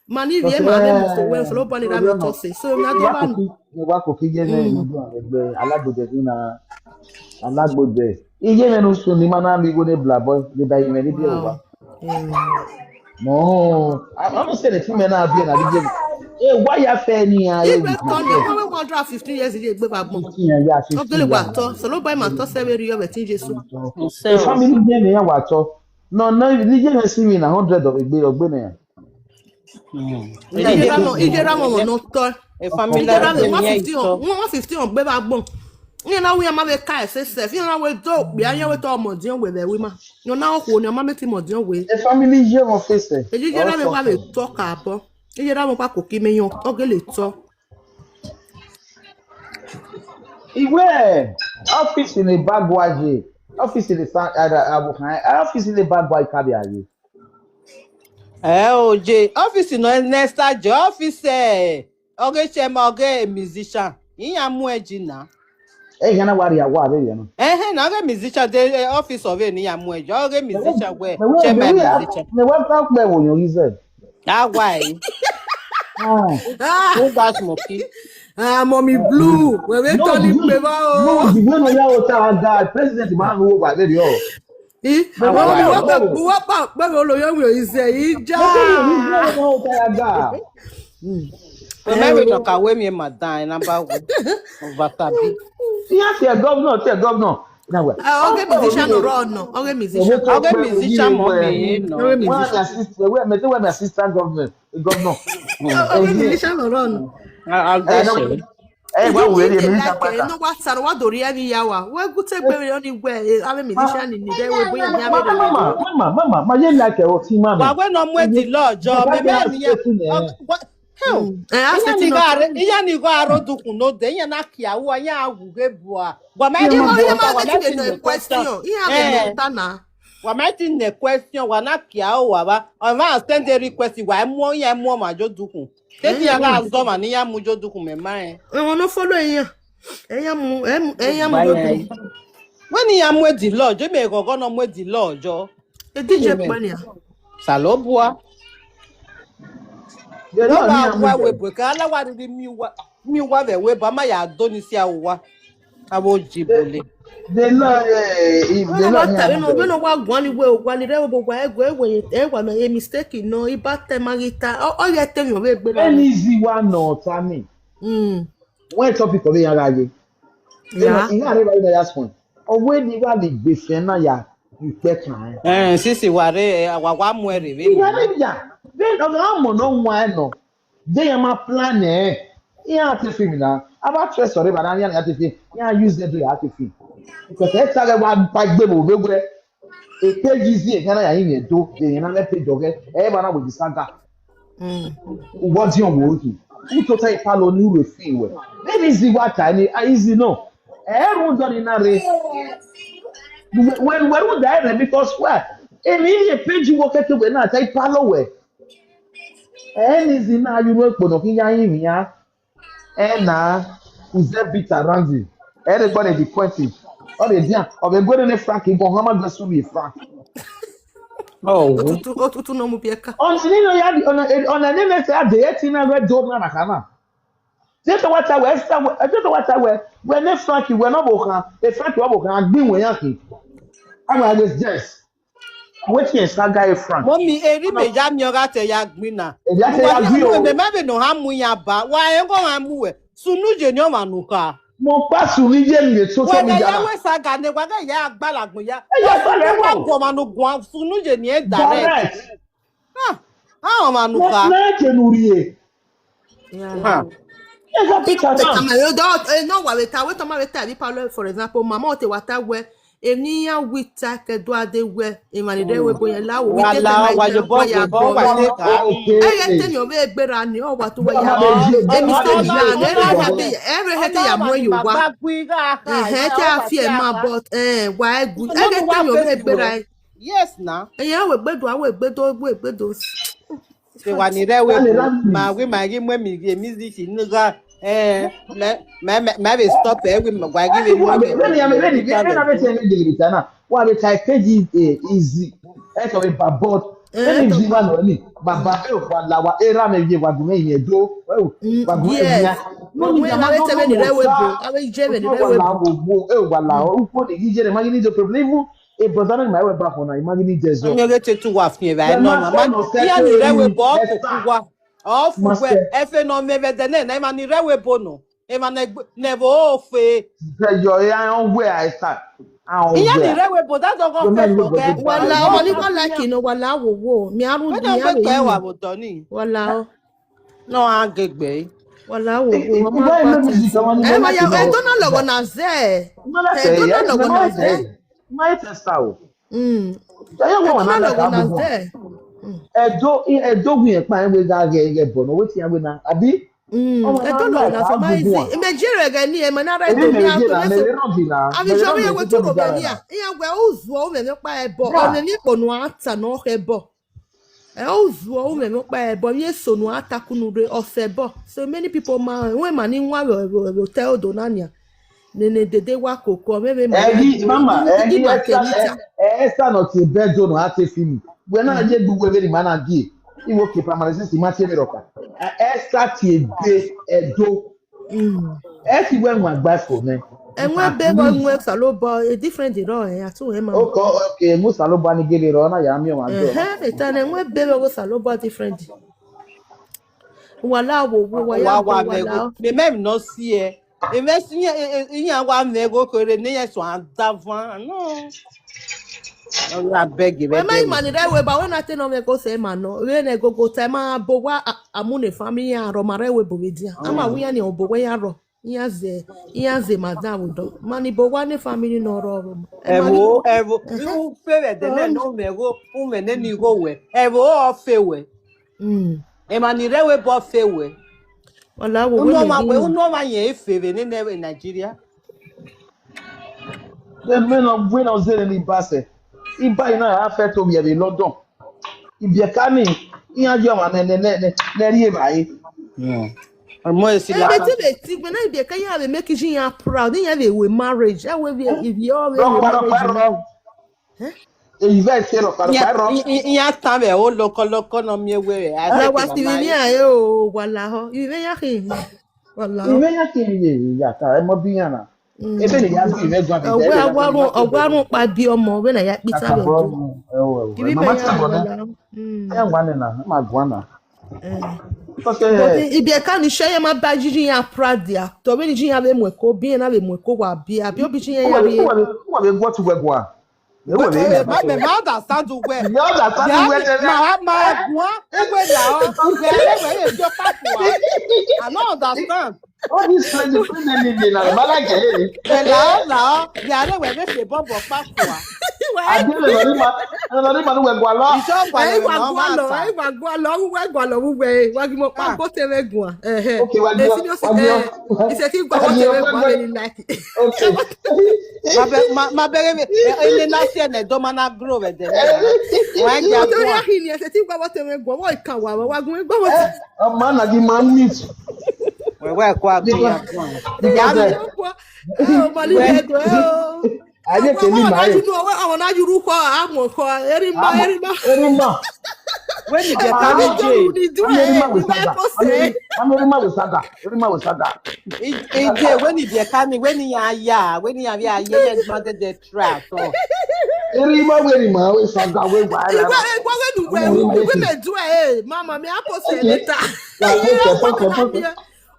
Ma ni vbe ma vbe mu so wẹ so lo bọ ni ra vbe tọ sẹ. So na do wa nọ. Wa koko iye mwẹ, ma do vbe gbe alagbodẹ ni na. Alagbodẹ. Iye mwẹ ne usun ni ma na mi igho ne blabọ, ne ba iye mwẹ ni biẹ owa. No, a ma sẹ ne fi mẹ na biẹ na bi je. E wa ya fẹ ni a e. Ibe tọ ni, ọmọ vbe one hundred fifteen years ye egbe vbe agbọn. Fifteen years, yeah, fifteen years. Ogele wa tọ, so lo ba ma tọ sẹ vbe rhie vbe ẹtin Jesu. The family name ya wa tọ. No, no, ni je na si mi na hundred of egbe, ogbe na ya. Iye ra mọ, iye ra mọ nọ tọ. A family. Iye ra mọ name one fifteen, one fifteen gbe vbe agbọn. Iye na wi a ma vbe ka ẹse sẹ, fi na wẹ do okpia, iye wẹ tọ ọmọ diọn wẹ vbe ẹvbo ima. Nọ na okhuo ni ọ ma mẹ te imẹ ọdiọn wẹ. A family ye mwẹ face. Eyi iye ra mwẹ wa vbe tọ ka bọ. Iye ra mwẹ wa koko imẹ yan, ọ gele tọ. Iwe, office ni bagua ye. Office ni sa, ada, abu khan, office ni bagua ikabia ye. Ẹ o, je, office nọ next je, office, ẹ, ọ ghe chairman, ọ ghe musician. Iran mu ẹji na. Ẹ, iran na wa rhie awa vbe rhie na. Ẹhẹn, na ọ ghe musician, de, eh, office of any iran mu ẹji, ọ ghe musician wẹ, chairman musician. Mẹ wẹ ta kpẹ wo yan ize. That why? Ah. Who got smoky? Ah, Mommy Blue, wẹ vbe tọ ni pe vba o. No, the way no ya ota ga, president ma nu wa vbe rhie o. I, Mommy, wẹ pa, wẹ pa, wẹ pa, wẹ lo yo wi ize, i ja. Wẹ mẹ vbe nọ ka wẹ mi ma dan, ẹ na ba wẹ. Vata bi. Iran tie governor, tie governor. Na wẹ. Ah, ọ ghe musician nọ rọ nọ, ọ ghe musician. Ọ ghe musician mọ mi nọ. Ọ ghe musician. Wẹ my sister, wẹ, mẹ te wẹ my sister governor, governor. Ọ ghe musician nọ rọ nọ. A, a, ẹ, no, ẹ, wa wẹ, ẹ, musician like, pata. No, wa sa, wa do rhie ẹmwẹ ya wa. Wẹ gu te gbe vbe ni wẹ, eh, avbe musician ni, ni de wẹ, bọ ya ni avbe. Mama, mama, mama, mama, ma ye like ẹ, o ti mama. Wa wẹ nọ mu ẹdi lọjọ, mẹ mẹ ni ya. Hell, iran ni gha aro dukhun node, iran na kia ua, iran ghu ghe bua. Wa ma ti nẹ question. Iran vbe nọ ta na. Wa ma ti nẹ question, wa na kia ua vba. Ọ ma send a request, wa mu iran mu ọmwa jo dukhun. Kevbe iran gha zọ ọmwa ne iran mu jo dukhun, mẹ ma rẹn. Ẹmwẹ ne ọ follow iran. Iran mu, iran mu jo dukhun. Wẹ ne iran mu ẹdi lọjọ, mẹ ghọghọ ne ọ mu ẹdi lọjọ. Edije kpẹ nia. Salobua. Wẹ wa wa wẹ bọ ka ala wa rhirhi miẹn uwa, miẹn uwa vbe ẹvbo eba, ma ya do ni si aro uwa. Avbe oji bole. Vbene ọ wa guan ni wẹ owa ni rre vbe owa ẹguẹ, ẹwa nọ, e mistake nọ, iba te ma ghi ta, ọ, ọ ya te emwi ọ vbe gbe na. Eni zi wa nọ ọta ni. Mm. Wẹ topic ọ vbe ya gha ye. Ya. Iran rre ba ina ya sọn. Ọ wẹ ni wa ni gbe fian na ya ikpẹ kan. Eh, sisi wa rre, eh, wa, wa mu ẹre vbe. Iran rre ya. Vbene ọ gha mọ ne ọ wan nọ. De iran ma plan ẹ. Iran te film na. Aba trust ọre ba na iran ya te film. Iran use them to ya te film. Because ẹ ta ghe wa pa gbe mo vbe wẹ. Ekpe yi zi ehian na ya yin do, de ehian na mẹ pe dọghẹ, ẹ ba na wẹ the saga. Mm. Uwọ diọn wo ki. U tota ipalo ni ure fi wẹ. Maybe zi wa ta ni, a easy no. Ẹ run dọ ni na re. Wẹ, wẹ, wẹ run da rẹ because why? Emi ye pe ju wo keke wẹ na ta ipalo wẹ. Ẹ ni zi na yu no ekpo no ki ya yin via. Ẹ na, u zẹ beat around you. Ẹ rhe gbọ ne the point. Ọ rhe dian, ọ vbe gbe ne Frank, igbọn hama gbe su vbe Frank. Oh, otutu, otutu nọ mu biẹ ka. Ọna ni nọ ya, ọna, ọna ni nọ ya de eti na ghẹ do na na kana. Jesu wa ta wẹ, Esther wẹ, Jesu wa ta wẹ, wẹ ne Frank, wẹ nọ vbe okhan, e Frank wa vbe okhan, a gbin wẹ yan khin. Ama yes, yes. Wetin esa ga e Frank? Mọmi, eri mẹ ya miẹn ọ gha te ya gbin na. Eri a te ya gbin o. Mẹ ma vbe nọ ha mu iran ba. Wa rẹn gọ ha mu wẹ. Sunu ye ni ọmwa ne u kha. Mo kpa sunu ye ni social media. Wẹ ya wẹ saga ne wa ga ya gba lagbọn ya. E ya gba lagbọn. Wa guọmwa ne u guan sunu ye ni e direct. Direct. Ah, ah, ọmwa ne u kha. Na je nu rrie. Yeah. Ah. E ya picture down. Eno wa vbe ta, wẹ tọ ma vbe ta, for example, mama ọ te wa ta wẹ, Emwi iran wẹ ita ke do a de wẹ emwa ni rre ẹvbo ebo yẹn la wo, wa la, wa ye obọ, wa ya obọ, wa ye ka. Ẹghẹ te ne ọ vbe gberra ni, ọ wa tu wa ya. Emi se ni na, ẹvbo ẹvbo ẹvbo ẹvbo ẹvbo ya mu ẹre yo wa. Ẹhẹn, te a fi ẹre ma, but eh, wa ẹgu. Ẹghẹ te ne ọ vbe gberra. Yes na. Ẹyẹ, a wẹ egbe do, a wẹ egbe do, wẹ egbe do. Se wa ni rre ẹvbo ebo, ma wẹ ma ghi mu emi ghi music ni gha, eh, mẹ, mẹ, mẹ, mẹ vbe stop ẹ, wẹ ma ghi vbe mu emi. Vbene ya, vbene, vbene, vbene, vbene, wa vbe ta page, eh, easy. Ẹ tọ vbe ba, but vbene ji wa nọ ni, baba, eh, wa la wa, erha mwẹ ye, wa gu mwẹ yin Ẹdo, eh, wa gu mwẹ yin ya. No, ni ya ma do vbene rre ẹvbo ebo, a vbe je vbene rre ẹvbo ebo. Wa la wo, eh, wa la, ukpo ni ghi je ne ma ghi ni do problem. Even e brother na ma wẹ ba fo na, I ma ghi ni jẹ zọ. Ọni ọghe te tu wa fian evba nọ, mama. Iran ni rre ẹvbo ebo, ọ fo ku wa. Ọ fo wẹ, ẹfe ne ọ mwẹ vbe ẹdẹ nẹ, emwa ni rre ẹvbo ebo nọ. Emwa ne ẹvbo ofe. Zẹ yọ, e, a rẹn wẹ a Esther. Iran ni rre ẹvbo ebo, that's all God first, okay? Wala, ọmọ ni wa like nọ, wala wo wo. Mi a ru, mi a ru. Wala o. Nọ a gẹgbẹ. Wala wo wo, ọmọ a pa ta. Ẹ ma ya, Ẹdo na lọghọ na zẹ. Ẹdo na lọghọ na zẹ. Ma e testa o. Mm. Ẹdọ na lọghọ na zẹ. Ẹdo, Ẹdo wi ẹkpa ẹn wẹ gha ghẹ ghẹ bọ nọ, wẹ tian wẹ na, abi? Mm. Ẹdo na lọghọ na zẹ, ma easy. Mẹ je rẹ ghẹ ni, ẹ ma na rẹ do mi a to na so. Abi jo mi wẹ tu ro mẹ nia. Iran wẹ uzuọ u mwẹ ọkpa ẹbọ. Ọ mwẹ emwi kpo ne a ta ne ọ khẹ ẹbọ. Ẹ uzuọ u mwẹ ọkpa ẹbọ, emwi eso ne a ta kunu rre, ọ sẹ ẹbọ. So many people ma, wẹ ma ni wan vbe, vbe, vbe otọ ẹre odo na nia. Nene dede wa koko, ọ mwẹ vbe ma. Ẹghi, mama, ẹghi Esther, Esther nọ tie bed nọ, a te fi mi. Wẹ na ye gbe uwẹ vbene ima na die. Iwo ke primary six, ima tie vbe rhọkpa. Esther tie be Ẹdo. Mm. Ẹ ti wẹ wọn gba fo nẹ. Ẹwẹn ebe vbe ẹwẹn Osanobua, a different rọ, ẹ, a tu ẹn ma. Okay, okay, mu Osanobua ni gele rọ, na ya miẹn ọmwa dọ. Ẹhẹn, eta ne ẹwẹn ebe vbe Osanobua different. Wala wo, wo, wa ya wa wo, me wala go, me me no see e. E me si iyan, iyan wa me go kere ne ye so adavan. No. Ọ ya beg, wẹ ma ima ni rre ẹvbo ebo, wẹ na te ne ọ mwẹ ko sẹ ma nọ. Vbene ẹgogo ta ma bo wa, a, a mu ne family iran rrọọ, ma rre ẹvbo ebo vbe dia. A ma wẹ iran ni obo wẹ iran rrọọ. Iran zẹ, iran zẹ ma dan vbe odọ. Ma ni bo wa ne family nọ rrọọ vbe ma. Ẹvbo, ẹvbo, u fe vbe ẹdẹ nẹ ne u mwẹ igho, u mwẹ nene igho wẹ. Ẹvbo ọ fe wẹ. Mm. Emwa ni rre ẹvbo ebo ọ fe wẹ. Wala wo, unu ọmwa wẹ, unu ọmwa yẹn e fe vbe nene ẹvbo Nigeria. Vbene ọ, vbene ọ zẹre ne Iba sẹ, Iba i na ra fẹ to vbiẹ vbe London. Ibiẹka ni, iran ye ọmwa nẹ, nẹ, nẹ, nẹ, nẹ rri evbare. Ọmọ esi la. Ebe te vbe ti gbe na, Ibiẹka iran vbe make iye iran proud, iran vbe ru marriage, ẹ wẹ vbe ivie ọ vbe ru marriage. Eyi vẹ se rọ kparo kparo. Iran tan vbe ẹro lọkọ lọkọ ne ọ miẹn wẹ. Na wa si vbe iran e o, wala họ. Ivbi mwẹ ya khin. Wala họ. Ivbi mwẹ ya khin ye, ya ta, ẹ mọ bi iran na. Mm. Ebe ne ya bi mwẹ gua bi. Ọgua, ọgua run, ọgua run kpa bi ọmọ, vbene a ya kpita vbe ẹdẹ. Ivbi mwẹ ya wala họ. Mm. Ẹ wa nẹ na, ma gua na. Eh. Because, eh, but Ibiẹka ni share ma ba jiji iran proud dia. To vbene iye iran vbe mu ẹko, bi iran na vbe mu ẹko wa bi, abi obi iye iran ya rrie. Wa vbe guọ tu wẹ gua. Wẹ, wẹ, wẹ, ma, ma, ma understand uwẹ. You understand uwẹ, ma, ma, guan, uwẹ la ọ, uwẹ, uwẹ, uwẹ, uwẹ, I no understand. All this crazy, crazy living, I don't like it. Ẹ la ọ, la ọ, ya rre wẹ vbe fi bọbọ kpa kua. Adele lọ ni ma, lọ ni ma nu wẹ gua lọ. Iṣẹ ọgua lọ, ẹ wa gua lọ, ẹ wa gua lọ, uwẹ gua lọ, uwẹ, wa gi mo kpa gbo te vbe gua. Ẹhẹ. Okay, wa gua, wa gua. Ise ti gua wo te vbe gua, very like. Okay. Ma bẹ, ma, ma bẹghe vbe, ẹ, ene na si ẹnẹ do ma na grow vbe ẹdẹ. Wa gua. Mo to ya khin ni, ise ti gua wo te vbe gua, wo ka wa, wa gun gua wo te. Ọmọ na gi ma meet. Wẹ, wẹ, kua, kua, kua. Because, eh, oh, Mali, wẹ, eh, oh. Aye ke ni ma e. Ọmọ na yuru kọ, amọ kọ, eri ma, eri ma. Eri ma. Wẹ ni Ibiẹka ni je. Eri ma wẹ saga. Eri ma wẹ saga. Eri ma wẹ saga. Ije, wẹ ni Ibiẹka ni, wẹ ni ya ya, wẹ ni ya vbe aye ye ma dede try so. Eri ma wẹ eri ma wẹ saga wẹ wa. Iwe, iwe wẹ nu wẹ, iwe me do e, mama, me a post e later.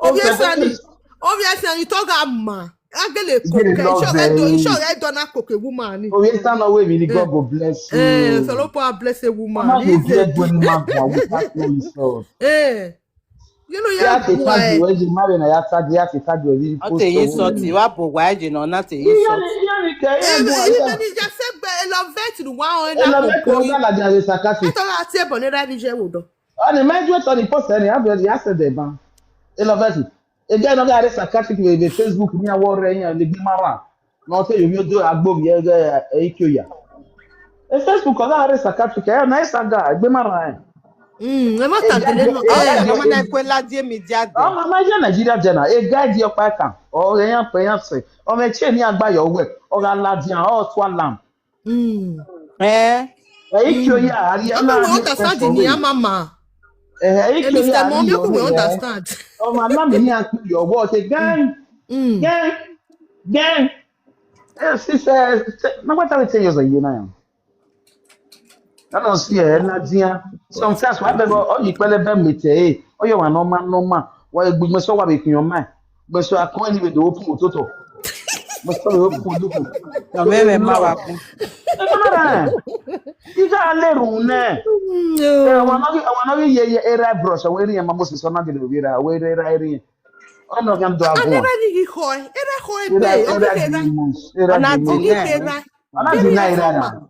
Obi Esani, Obi Esani, to ga ma. A gele cook, iṣẹ ọghe do, iṣẹ ọghe do na cook a woman ni. Obi Esani, we really, God go bless you. Eh, Osanobua bless a woman. Mama, you get when man go without no insult. Eh. Ghe ne u ya Ya te bu tag ẹre. Wẹ ye, ma vbe na ya tag, ya te tag wẹ vbe Ọ post te yin ọvbọ sọti, mwẹ. Wa bu owa ẹje nọ, na te yin Iye sọti. ni, iye ni kẹ, iye Ebe, bu ibe aja. ni ja sẹ gbe elọvẹt ne uwa ọnrẹn na Ela vẹ koko ke, ọ ghi. Ọga ladian vbe sarcastic. Ẹtọ gha tie ẹbọ ne erha vbe iye ẹvbo dọ. Ọni mẹ ju ẹtọ ni post ẹni, a vẹ ya sẹ dẹ ban. Elọvẹt. Ẹgẹ nọ gha re sarcastic vbe, vbe Facebook ni awọ rẹ yan le gbe ma ra. Nọ te yo vio do agbo vie ẹghẹ ẹ ikio ya. E Facebook ọ gha re sarcastic, ẹ na e saga, egbe ma ra ẹ. Mm, ẹ ma ta Ẹgẹ gele nọ. Ọ gha Ẹgẹ ẹgẹ ma na ku ladian media dẹ. Ọmọ ma ye Nigeria jẹ na, e guide ọkpa ẹkan, ọ ghe yan pẹ yan sẹ, ọ mẹ che ni agba yọ wẹ, ọ gha ladian, ọ tua lam. Mm. Eh. Ẹ ikio ya, a rie Ọmọ na we ni understand question ni we. A mama. Ẹ ikio Mister ya Mo, ni make yo we we. Understand. Ọmọ na mi ni a ku yọ wọ te gan, Mm. gan, gan. Eh, sister, na what are we ten years a year now? I don't see her, Nadia. Sometimes, whatever, all you call them, me tell, oh, you are normal, normal. Why big mess up with your mind? But so I can't even do open to. But so open to. Na mẹ mẹ ma wa kun. Ija le run nẹ. Mm, Ẹ, no. Wa nọ ghi, wa nọ ghi ye, ye era brush, we ri ma Moses, ọ na gele vbe ra, we ra, era eri. Ọ nọ gam do Ana agun. Era ghi ghi khọ, era khọ Era, ebe, ọ ghi era khera. Gimos, era Ọna Gimos. Ọ ghi deny. Khera. Ọna Kere deny ya era fama. Na.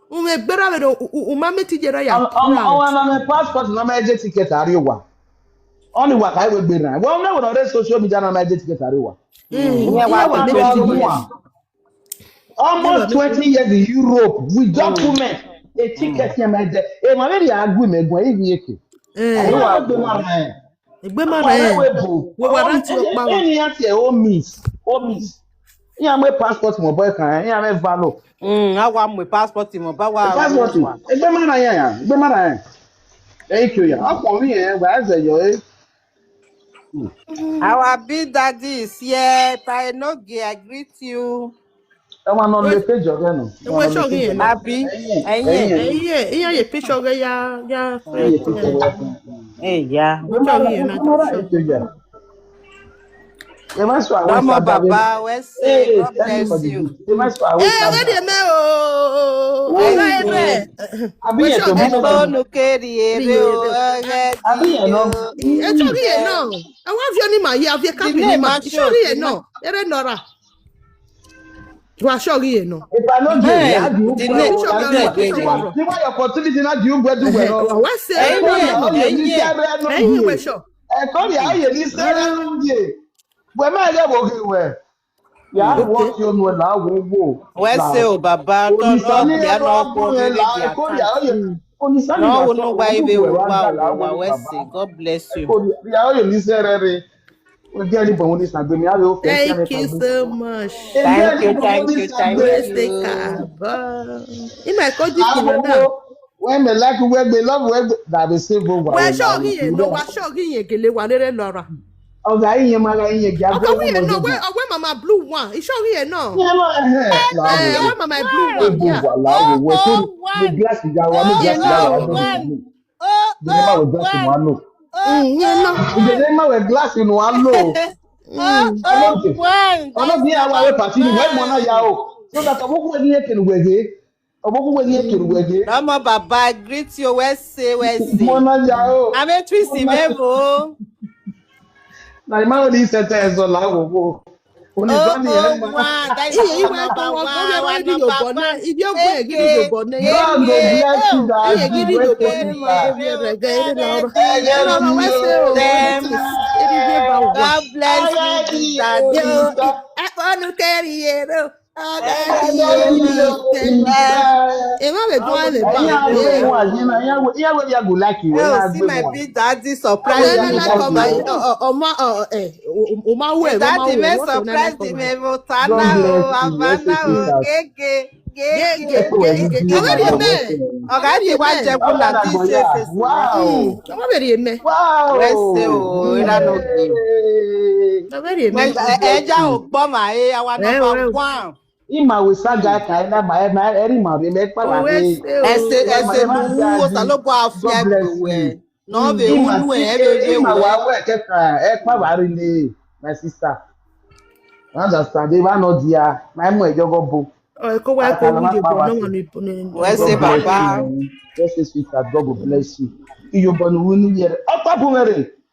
Umwegbe ra vbe do, u, u, u ma meti ye ra ya Ọ, ọ, proud. Ọ wa na mẹ passport, na mẹ je ticket a rrie owa. Ọni wa ka we gbe na. Wẹ ne wẹ nọ re social media na mẹ je ticket a rrie owa. Mm, Iye wa iye wa wa meti meti ye. Almost twenty years in Europe with document. A ticket here, my dear. E ma very agree me go even eke. Eh, Ayi wa gbe ma na. Egbe ma Ọkpa na rẹ ẹ. We bo. We wa Ọ, ra ti ọkpa wa. Ẹni ya tie, oh miss, oh miss. Iran mu passport mọ boy kan, iran mu valo. Mm, a wa mu passport mọ ba wa. Passport. Egbe ma na ya ya, egbe ma na ya. Thank you ya. Ọkpọ mi yẹn, wa ẹzẹ yọ e. Our big daddy is here. Pai Enogie, I greet you. Ẹ wa nọ le page ọghẹ nọ. Ẹ wa nọ le page ọghẹ. Abi, ẹyin. Ẹyin. Ẹyin, iran ye picture ọghẹ ya, ya. Ẹyin picture ọghẹ. Ẹ ya. Picture ọghẹ na. Ẹ ma sọ àwọn Ọmọ sábà bàbá, wẹ say, God bless you. Ẹ ma sọ àwọn sábà. Ẹ wẹ de mẹ o. Ọgá ẹ mẹ. Abi yẹn tó bí Ẹ tó kó nu kéré eré o, ọgá Abi yẹn nọ. Ẹ tọ́ kí yẹn náà. Ẹ wá fi ọ́nì màá yẹ, àfi ká fi ní màá. Iṣẹ́ orí yẹn náà. Eré nọra. Wà á ṣọ́ọ̀rì yẹn náà. Ìbànújẹ́ ìyá àdúgbò Delay. Ìṣòro ọ̀rọ̀ kejì ọ̀rọ̀. Níwájú opportunity náà di ugbẹ́ dùgbẹ́ lọ. Wà á ṣe é Ẹyin, wọ́n náà. Ẹyin, ẹyin. Ẹyin ìwé ṣọ. Ẹ̀kọ́ ni ààyè ní sẹ́rẹ́ ń yè. Wẹ́mẹ́ ẹ̀yẹ́ wò kí wẹ̀. Ya Okay. Wọ ti onu la wo wo. Wẹ say o baba, tọ Onisa nọ ni bia nọ ọkọ ọdún rẹ la, rere eko ria oye. Onisa ni nọ wa unu wa ive wa wa wẹ say, God bless you. Eko ria oye ni sẹ rẹ re. O jẹ ni bọ Onisa gbe mi ave o fẹ. Thank you so much. Thank you, thank you, thank you. Praise the God. Ima ko di kina na. When me like we gbe love we gbe da be save over. Wẹ ṣọ ghi yẹn nọ, wa ṣọ ghi yẹn gele wa rere lọra. Ọga iye ma ga iye gi Ọkọ agbo wi yẹn nọ, ọmọ ọwẹ, ọwẹ mama blue one. Iṣọ ghi yẹn nọ. Iye ma he la Eh, wo. Ọwẹ mama blue one. Ebo Yeah. wa la wo we ko ni glass ya wa ni glass ya wa no. Ni ma we glass wa no. Mm, yẹn nọ. Ije ni ma we glass no a lo. Mm. Ọlọ́dẹ. Ọlọ́dẹ ya wa we party ni we mo na ya o. So that ọmọ kúwe ni eke ni we ghe. Ọmọ kúwe ni eke ni we ghe. Ọmọ bàbá, I greet you, wẹ say, wẹ say. Mo na ya o. Ame twist me bo. Na ima ni sentence la wo wo. Oni Oh, zani oh, ema. Wow, that is Iye our iwe number ko wa one, ko our wa di number yobọ na. one. Ibi ogbe gidi Eke, yobọ na. God go bless you, eke, Daddy. Iye gidi Bless yobọ you, na. Iwe Daddy. Rẹ gẹ ire na ọrọ. Ẹ jẹ́ Ẹ na ọrọ wẹ ṣe o. Them. Eri gbe ba wa. God bless you, Daddy. Yo, ẹ pọnu kẹri ero. Ọgá Ẹ ti jẹ́ yé kí mi ló lọ. Kí n bá. Ẹ má bẹ dún àlè bá. Ẹ̀yin àwọn ohun àyè náà, ìyàwó, ìyàwó ìyá go like ìwé Oh, náà see gbé my wọn. big daddy surprise Ọmọ me. ẹ̀rọ láìpẹ́ ọmọ Surprise. Ọ- ọ- ọmọ ọ- ẹ o- o- o máa wọ ẹ̀rọ máa Daddy wọ may ẹ̀rọ tó náà surprise láìpẹ́ me ọmọ. Mo ta God náà o, bless you. Bàbá Ẹ ṣe náà o, sister. Gègé, Gé- gé- gé- gé- gé- Ẹ wẹ́rì ẹ mẹ́. Ọ̀gá ti wá jẹ kúlà tí ṣe fèsì. Wow. Ẹ wẹ́rì ẹ mẹ́. Wow. Wẹ́sẹ̀ o, ìlànà òkè. Hey. Ẹ wẹ́rì ẹ mẹ́. Ẹ- ẹ- Ẹ já ò gbọ́ màá ẹ, àwa Ẹ number wẹ́ o. one. Ima we saga ka ena ma ena eri ma re me pa wa re. Wẹ́sẹ̀ o. Ẹsẹ̀ ẹsẹ̀ nu wo ta ló bọ́ àfíà gbòwe. Nọ vbe unu ẹ vbe vbe ima wẹ. Wa wẹ kẹkẹ ẹ pa wa re le, my sister. You understand? They were not there. My mom ejogo bo. Ọ ẹ kó wá kó Akala wí ma de pa bọ̀ wa náà se. Wọ́n ní. Wẹ́sẹ̀ God bless bàbá. You. Wẹ́sẹ̀ sweetheart. God go bless you. Iyo bọ̀ ni wí ní yẹrẹ. Ọ̀pá bùn mẹ́rẹ̀.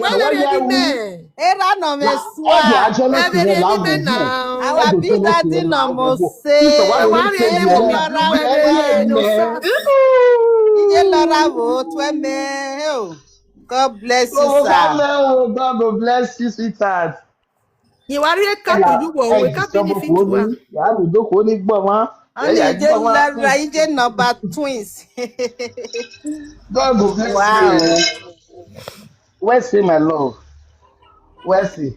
wa rẹn vbe imẹ. Erha nọ mwẹ sua. Ẹvbe rhie ne imẹ na. Our big daddy nọ mose. Wa rhie ne imẹ. Iye lọra vbe otuẹ mẹ o. God bless you, sir. God go bless you, sweetheart. Ye wa rhie cup yu wọ, we cup ni fit wa. Ya ru do ko ni gbọ ma. Ani je lọra, ije number twins. God go bless you. Wẹ se, my love. Wẹ se.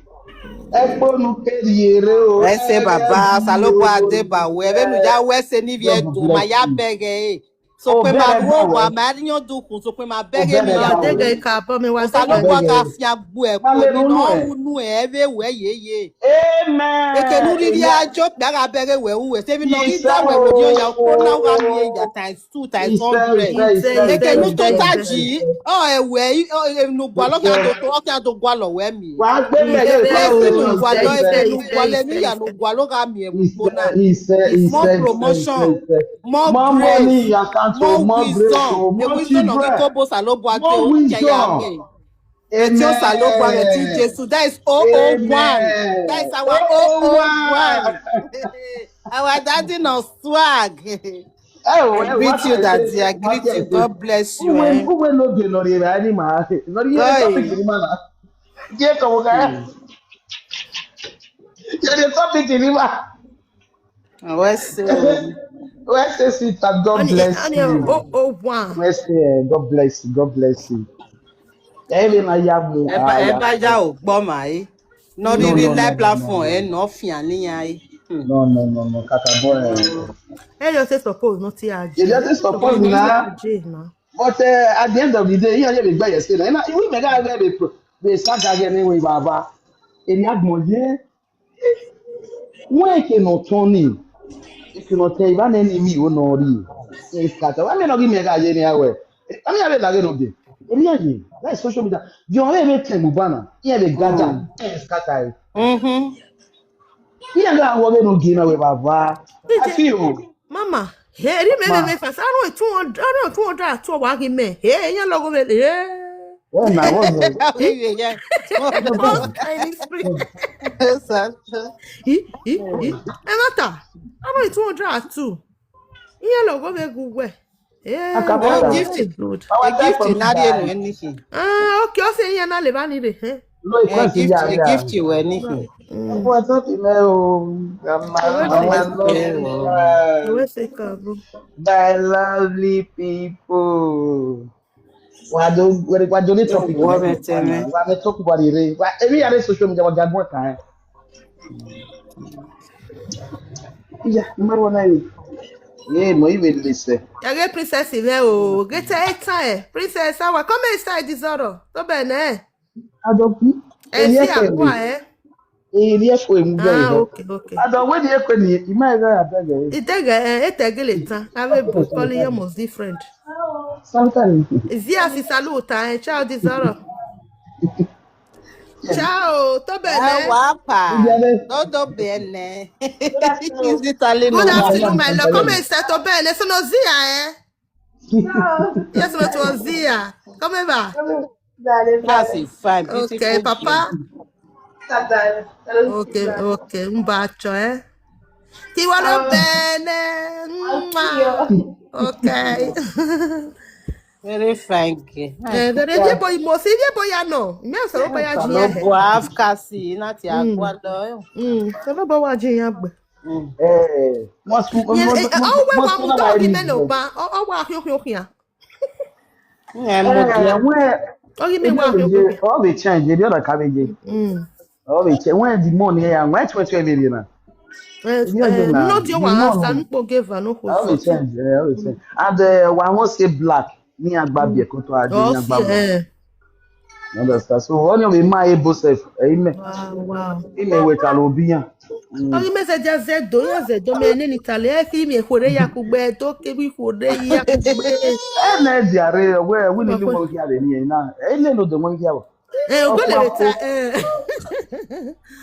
Ẹkpo nu keri ere o. Wẹ se, baba, Osanobua deba wẹ, vbene u ya wẹ se ni vbiẹ do, ma ya bẹghe e. Sokpan ma ru owa, ma rhiọn dukhun, sokpan ma bẹghe emwi ya. Deghe ka bọ mi wa. Osanobua ka fian gbuẹ kpo ni nọ unu ẹn vbe wẹ yeye. Amen. Eke ne u rhirhi a jọ kpia gha bẹghe wẹ ru wẹ, se emwi ne ọ ghi da wẹ vbe orhiọn ya, okhuo na u gha miẹn ya times two, times hundred. Eke ne u tota ji, ọ ẹwẹ, emwi ne u gualọ khian do, ọ khian do gualọ wẹ miẹn. Wa gbe mẹ ye. Blessing ne u gualọ, eke ne u gualọ, emwi ya ne u gualọ gha miẹn vbe ukpo na. More promotion, more grace, more wisdom. The wisdom of the Kobo Osanobua ke o, ke ya miẹn. Ẹtin Osanobua, ẹtin Jesu. That is oh oh one. That is our oh oh one. Our daddy no swag. I greet you, daddy. I greet you. God bless you. Uwe, eh? Uwe no de no re ba ni ma. No re topic ni ma na. Je ko ga. Je topic ni ma. Wẹ se. Wẹ se, sister, God bless you. Oh, oh, one. Wẹ se, eh, God bless you, God bless you. Ẹ vbe na ya mu. Ẹ ba, ẹ ba ya ogbọ ma e. Nọ rhirhi live platform ẹ nọ fian niyan e. No, no, no, no, kakabọ ẹ. Ẹ just say suppose not here. You just say suppose na. But uh, at the end of the day, iran ye vbe gbe ye se na. Iran, iwe mẹ gha ghe vbe pro-, vbe saga ghe ne we baba. Eni agbọn ye. Wẹ eke ne ọ tọn ni, eke ne ọ tẹn evba nẹ ni mi ro ne ọ rri. Ẹ scatter. Wa miẹn ne ọ ghi miẹn gha ye ne a wẹ. A miẹn a vbe laghe nọ be. Eni a ye, that is social media. Viọ ọre vbe tẹn mu ba na, iran vbe gada, iran vbe scatter. Mhm. Iran gha wọ vbe ne ọ gie na wẹ baba. I feel. Mama, he, ri mẹ vbe mẹ fast. Aro two hundred, aro two hundred atuọ wa ghi mẹ. He, iran lọghọ vbe, he. Wẹ na, what's up? What kind of spirit? Yes, sir. Hi, hi, hi. Ẹ ma ta. Aro two hundred atuọ. Iran lọghọ vbe gu wẹ. Eh, Akabọ God, ta. Gift, good. Our a gift time na for rhie enu anything. Ah, okay, ọ sẹ iran na levba ni rre, he. No, eh, gift, a gift you anything. Mm. Ọkọ ẹ tọ ti mẹ o. Mama, mama, love you. Wẹ se ka bro. My lovely people. Wa do, wa do ni topic. Wa mẹ tẹmẹ. Wa mẹ topic wa rere. Wa, emi ya re social media, wa ga gbọn kan. Iya, maro na ni. Ye mo ive lese. Ya ghe princess mwẹ o, ghe te eta e. Princess, awa, come inside this zoro. To be ne. Adoku. E si akwa e. Eri ẹfo emu bẹrẹ. Ah, okay, okay. Ada wẹ ni ekwe ni, ima ẹghẹ ya bẹghe. Idẹghẹ, eh, etẹgele tan. Ave bu call you must different. Sometimes. Zia si salute, eh, ciao di zoro. Ciao, to bene. Ah, wa pa. Todo bene. Is Italy no? Good afternoon, my love. Come and say to bene. So no Zia, eh? Yes, no to Zia. Come over. That's a fine, beautiful. Okay, Papa. Okay, okay, mbacho, eh? Ti wa lo bene. Mwah. Okay. Very fine girl. Eh, very, ye boy mo, si ye boy ya no. Me so boy ya ji. No, boy, I've kasi, not ya kwa do. Mm, so no boy wa ji ya gbe. Mm. Eh, mo su, mo, eh, mo, eh, mo, oh, we mo wa su mu na dog wa ri. Me no ba. Oh, oh, wa hio, hio, hio. Nge mo dia. Ọ ghi miẹn wa hio hio. Ọ vbe change, ebi ọ na ka vbe ye. Mm. Ọ vbe change. When the money ya, when twenty twenty vbe na. Eh, no dia wa sa nu kpo geva no ko. Ọ vbe change, eh, ọ vbe change. And, eh, wa wan say black, ni agba bi ekoto ade, ni agba mo. You understand? So, ọni ọ vbe ma ebo sef, ẹ i mẹ. Wow, wow. I mẹ wẹ ka lo bi iran. Mm. Ọghe mẹ zẹdẹ zẹdẹ, iran zẹdẹ, mẹ nene Italy, ẹ khe miẹn khuerre ya kugbe, do kevbe khuerre ya kugbe. Ẹ nẹ dia rre, wẹ, wẹ ni ni wẹ gia rre ni na. Ẹ i le no de wẹ gia. Eh, ọkpa ọkpa. Eh.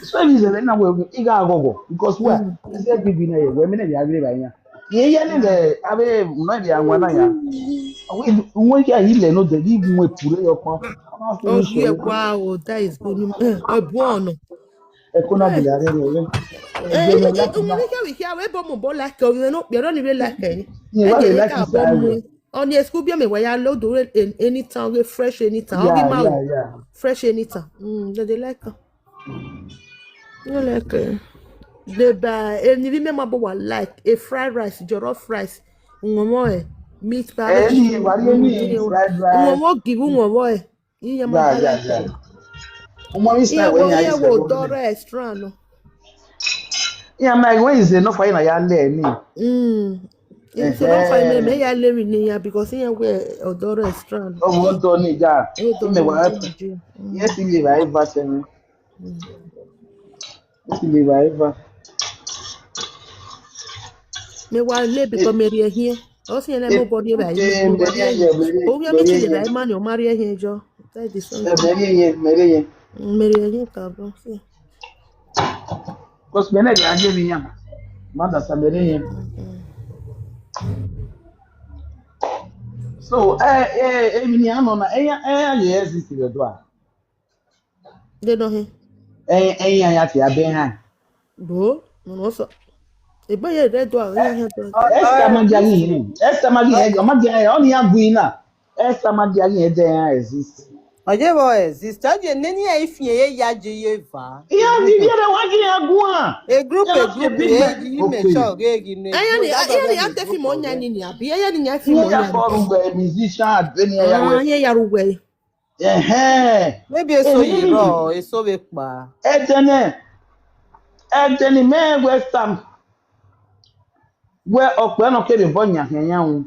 So, emwi zẹdẹ na wẹ, I gha ghọghọ, because wẹ, mm, I say bibi na ye, wẹ, mẹ nẹ dia rre ba iran. Iye ye ni lẹ, avbe nọ dia wan na ya. Wẹ, wẹ gia i le no de, ghi mu epure yọ kpọn. Ọ ye, wow, that is good. Eh, ọ bu ọnọ. Ẹko na gele arre rẹ. Eh, eh, eh, ọmọ ne kẹvbe ikhiẹ, avbe ebo mobọ like, ọmọ ne okpia rọ ni vbe like ẹre. Ẹ gele ka bọ mu. Ọni school biẹ mẹ wẹ ya load re anytime, ghe fresh anytime. Ọ ghi ma o. Yeah, yeah. Fresh anytime. Mm, they, they like am. They like it. They buy, eni vbe mẹ ma bo wa like, a fried rice, jollof rice, unwọnmwọ ẹ, meat pie. Eni, wa ri eni, fried rice. Unwọnmwọ give unwọnmwọ ẹ. Iye ma da like. Umo mi style wẹ yan is odọ restaurant nọ. Iye ma wẹ is enough for na ya le ni. Mm. It's enough for me, me ya le mi ni ya because iye wẹ odọ restaurant. Ọmọ odọ ni ya. Odọ ni ya. Yes, iye ba eva se mi. Yes, iye ba eva. Me wa le because me rhie ẹhiẹn. Ọ si ẹnẹ mo bọ rhie vbe ayé, mo bọ rhie ẹhiẹn. Ovbi ọmọ ti rhie vbe ayé, ma ni ọ ma rhie ẹhiẹn jọ. That is the same. Ẹ, mẹ rhie ẹhiẹn, mẹ rhie ẹhiẹn. Mm, me rhie ẹhiẹn ka bọ. Because mẹ nẹ gha ye vbe iran. Ma da sa mẹ rhie ẹhiẹn. So, ẹ, ẹ, emwi ne iran nọ na, ẹ, ẹ, ẹ, ye exist vbe Ẹdo a? De nọ hẹn. Ẹ, ẹ, iran ya tie abẹ han. Bro, no, no, so. Egbe ye rre do a, iran hẹn do. Esther ma dia ghi hin. Esther ma ghi hin, ọ ma dia, ọ ni ya gui na. Esther ma dia ghi hin, ẹdẹ iran exist. Ọ ye vbe exist. Ọ ye nene iran i fian ye ya je ye eva. Iran di viẹ rẹ wa ghi iran guan. A group, a group, e ghi make sure ghe ghi ne. Ẹ ya ni, ẹ ya ni a te fi mọ yan ni ni abi, ẹ ya ni yan fi mọ yan. Iran ya fọ ru wẹ musician, ẹ ni ya wẹ. Ah, iran ya ru wẹ. Ẹhẹn. Maybe eso ye rọ, eso vbe kpa. Ẹdẹnẹ, ẹdẹnẹ mẹ wẹ Sam. Wẹ ọkpẹ nọ kevbe bọ yan khian yan wu.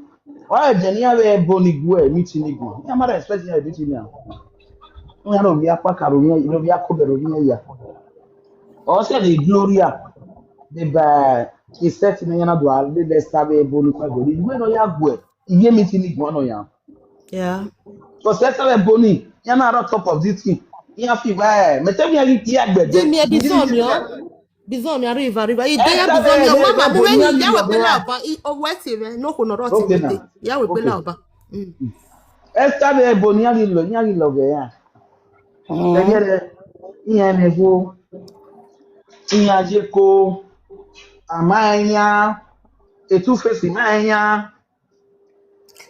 Wa ẹdẹnẹ iran vbe ẹbo ni guẹ, meeting ni guan. Iran ma da expect iran vbe meeting ni a. Iran no via kpaka ro iran, no via kobẹ ro iran ya. Ọ sẹ ni Gloria. Deba, iset ne iran na do a lele Esther vbe ẹbo ni kpa gori. Iwe nọ ya guẹ. Iye meeting ni guan nọ ya. Yeah. Because Esther vbe ẹbo ni, iran na rọ top of this thing. Iran fi vbe, mẹ te mi ghi tie agbẹdẹ. Di mi bizọ mi ọ. Bizọ mi arriva, arriva. I de ya bizọ mi ọ, mama, mu vbe ni ya wẹ pela ọba. I, ọ wẹ ti vbe, no kho nọ rọ ti vbe de. Ya wẹ pela ọba. Mm. Esther vbe ẹbo ni, iran ghi lọ, iran ghi lọ vbe ya. Ẹgẹrẹ, iran ẹmwẹ vbo, iran ye ko, a ma iran, etu fesi ma iran.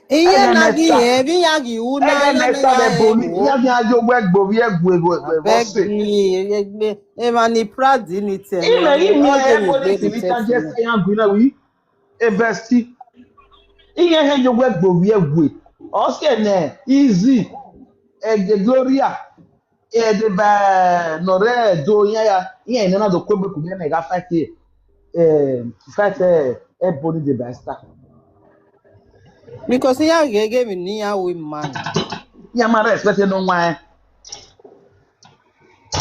Iye na ghi hẹn, vbe iran ghi ru na, ẹgẹ iran ne na sa vbe ya boni, ru. Iran ghi ya yo wẹ gbe ovbi ẹguẹ, ẹguẹ, ẹguẹ, vbe ọse. Abeg, egbe, emwa ni proud ni te. Ime ghi miẹn ẹbọ ni ti vbe ta je se iran gui na wi, e bestie. Iran hẹn yo wẹ gbe ovbi ẹguẹ. Ọ si ẹnẹ, Easy, ẹgẹ Gloria. Ẹ deba ne ọ rre Ẹdo, iran ya, iran enẹ na do kue egbe kugbe ne gha fight, eh, fight, eh, ẹbọ ni deba Esther. Because iran ghee ghe emwi ne iran ru ima. Iran ma respect no one.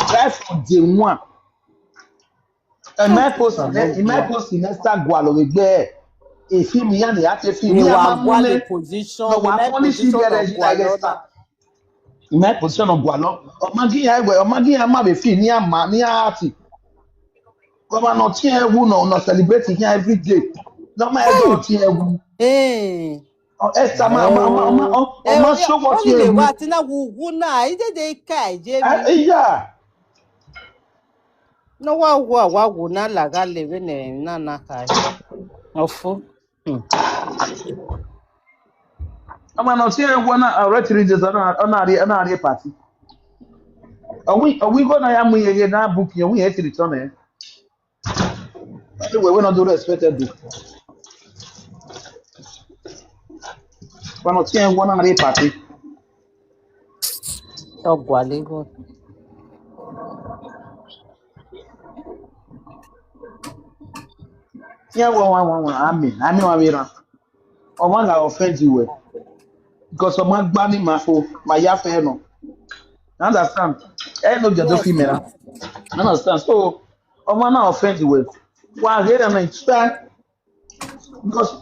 Right from day one. Ẹ ma post, ẹ ma post ne Esther gualọ vbe egbe. E film iran ni a te film iran ma gualọ mu ne position, no wa punish iran position, Esther. Ima position ọ gualọ. Ọ ma gi iran wẹ, ọ ma gi iran ma vbe fi ne iran ma, ne iran ati. Ọmwa ne ọ tie ẹwu nọ, nọ celebrate iran every day. Ne ọ ma ẹdọ ọ tie ẹwu. Esther ma, ma, ma, ma, ọ, ọ ma show what you wa tina wu wu na, i dede ka je mi. Iya. No wa wu, wa wu na lagha le vbene na na ka. Ọfo. Hmm. Ọmwa ne ọ tie ẹwu na, uh, Red Three Days, ọ na, ọ na rrie, ọ na rrie party. Ọ wi, ọ wi igho na ya mu iye na book, ọ wi iye ti return ẹ. Anyway, we no do respect ẹdẹ. Ọmwa ne ọ tie ẹwu na rrie party. Ọ gualọ igho. Iran wẹ ọmwa, ọmwa, ọmwa, ami, ami wa vbe rran. Ọmwa gha offend wẹ. Because ọmwa gba ni ma fo, ma ya fẹ nọ. Understand? Ẹ no jẹ do fi mẹ na. Understand? So, ọmọ na offend wẹ. Wa ghe na na try. Because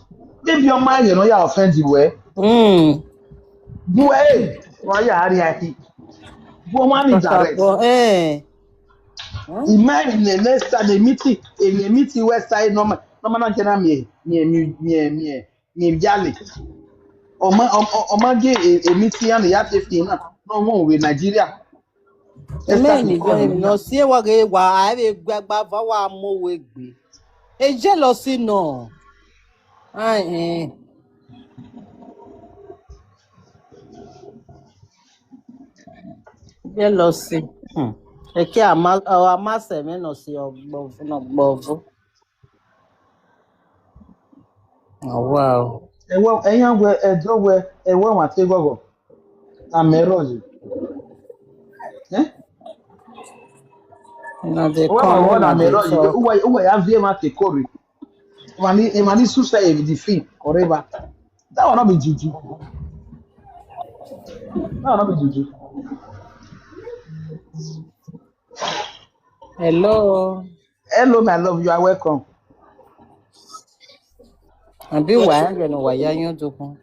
maybe ọmọ ẹghẹ nọ ya offend wẹ. Mm. Bu ẹ, wa ya ari aki. Bu ọmọ ni direct. Kakabọ, eh. Ima ni ne next time they meet, they meet west side normal. Normal na jẹ na mi, mi, mi, mi, mi, mi jale. Ọmọ, ọmọ, ọmọ ge e, e meet ya ni ya te fi na. No one we Nigeria. Amen, amen. No si wa ghe wa, a vbe gba gba va wa mu we gbe. E jealousy nọ. Ai, eh. Jealousy. Hmm. Eke ama, ọ, ama sẹ mwẹ nọ si ọgbọvu, nọ gbọvu. Wow. Ẹwẹ, ẹyan wẹ, ẹdọ wẹ, ẹwẹ wan te ghọghọ. Amẹ rọ yi. Eh? Na dey Wẹ come, wan na na dey amẹ rọ yi. Talk. Uwa, uwa ya vie ma te kore. Emwa ni, emwa ni susa e di fi, ọre ba. That one no be juju. That one no be juju. Hello. Hello, my love. You are welcome. Abi wa ya gbe no wa ya yan dokun.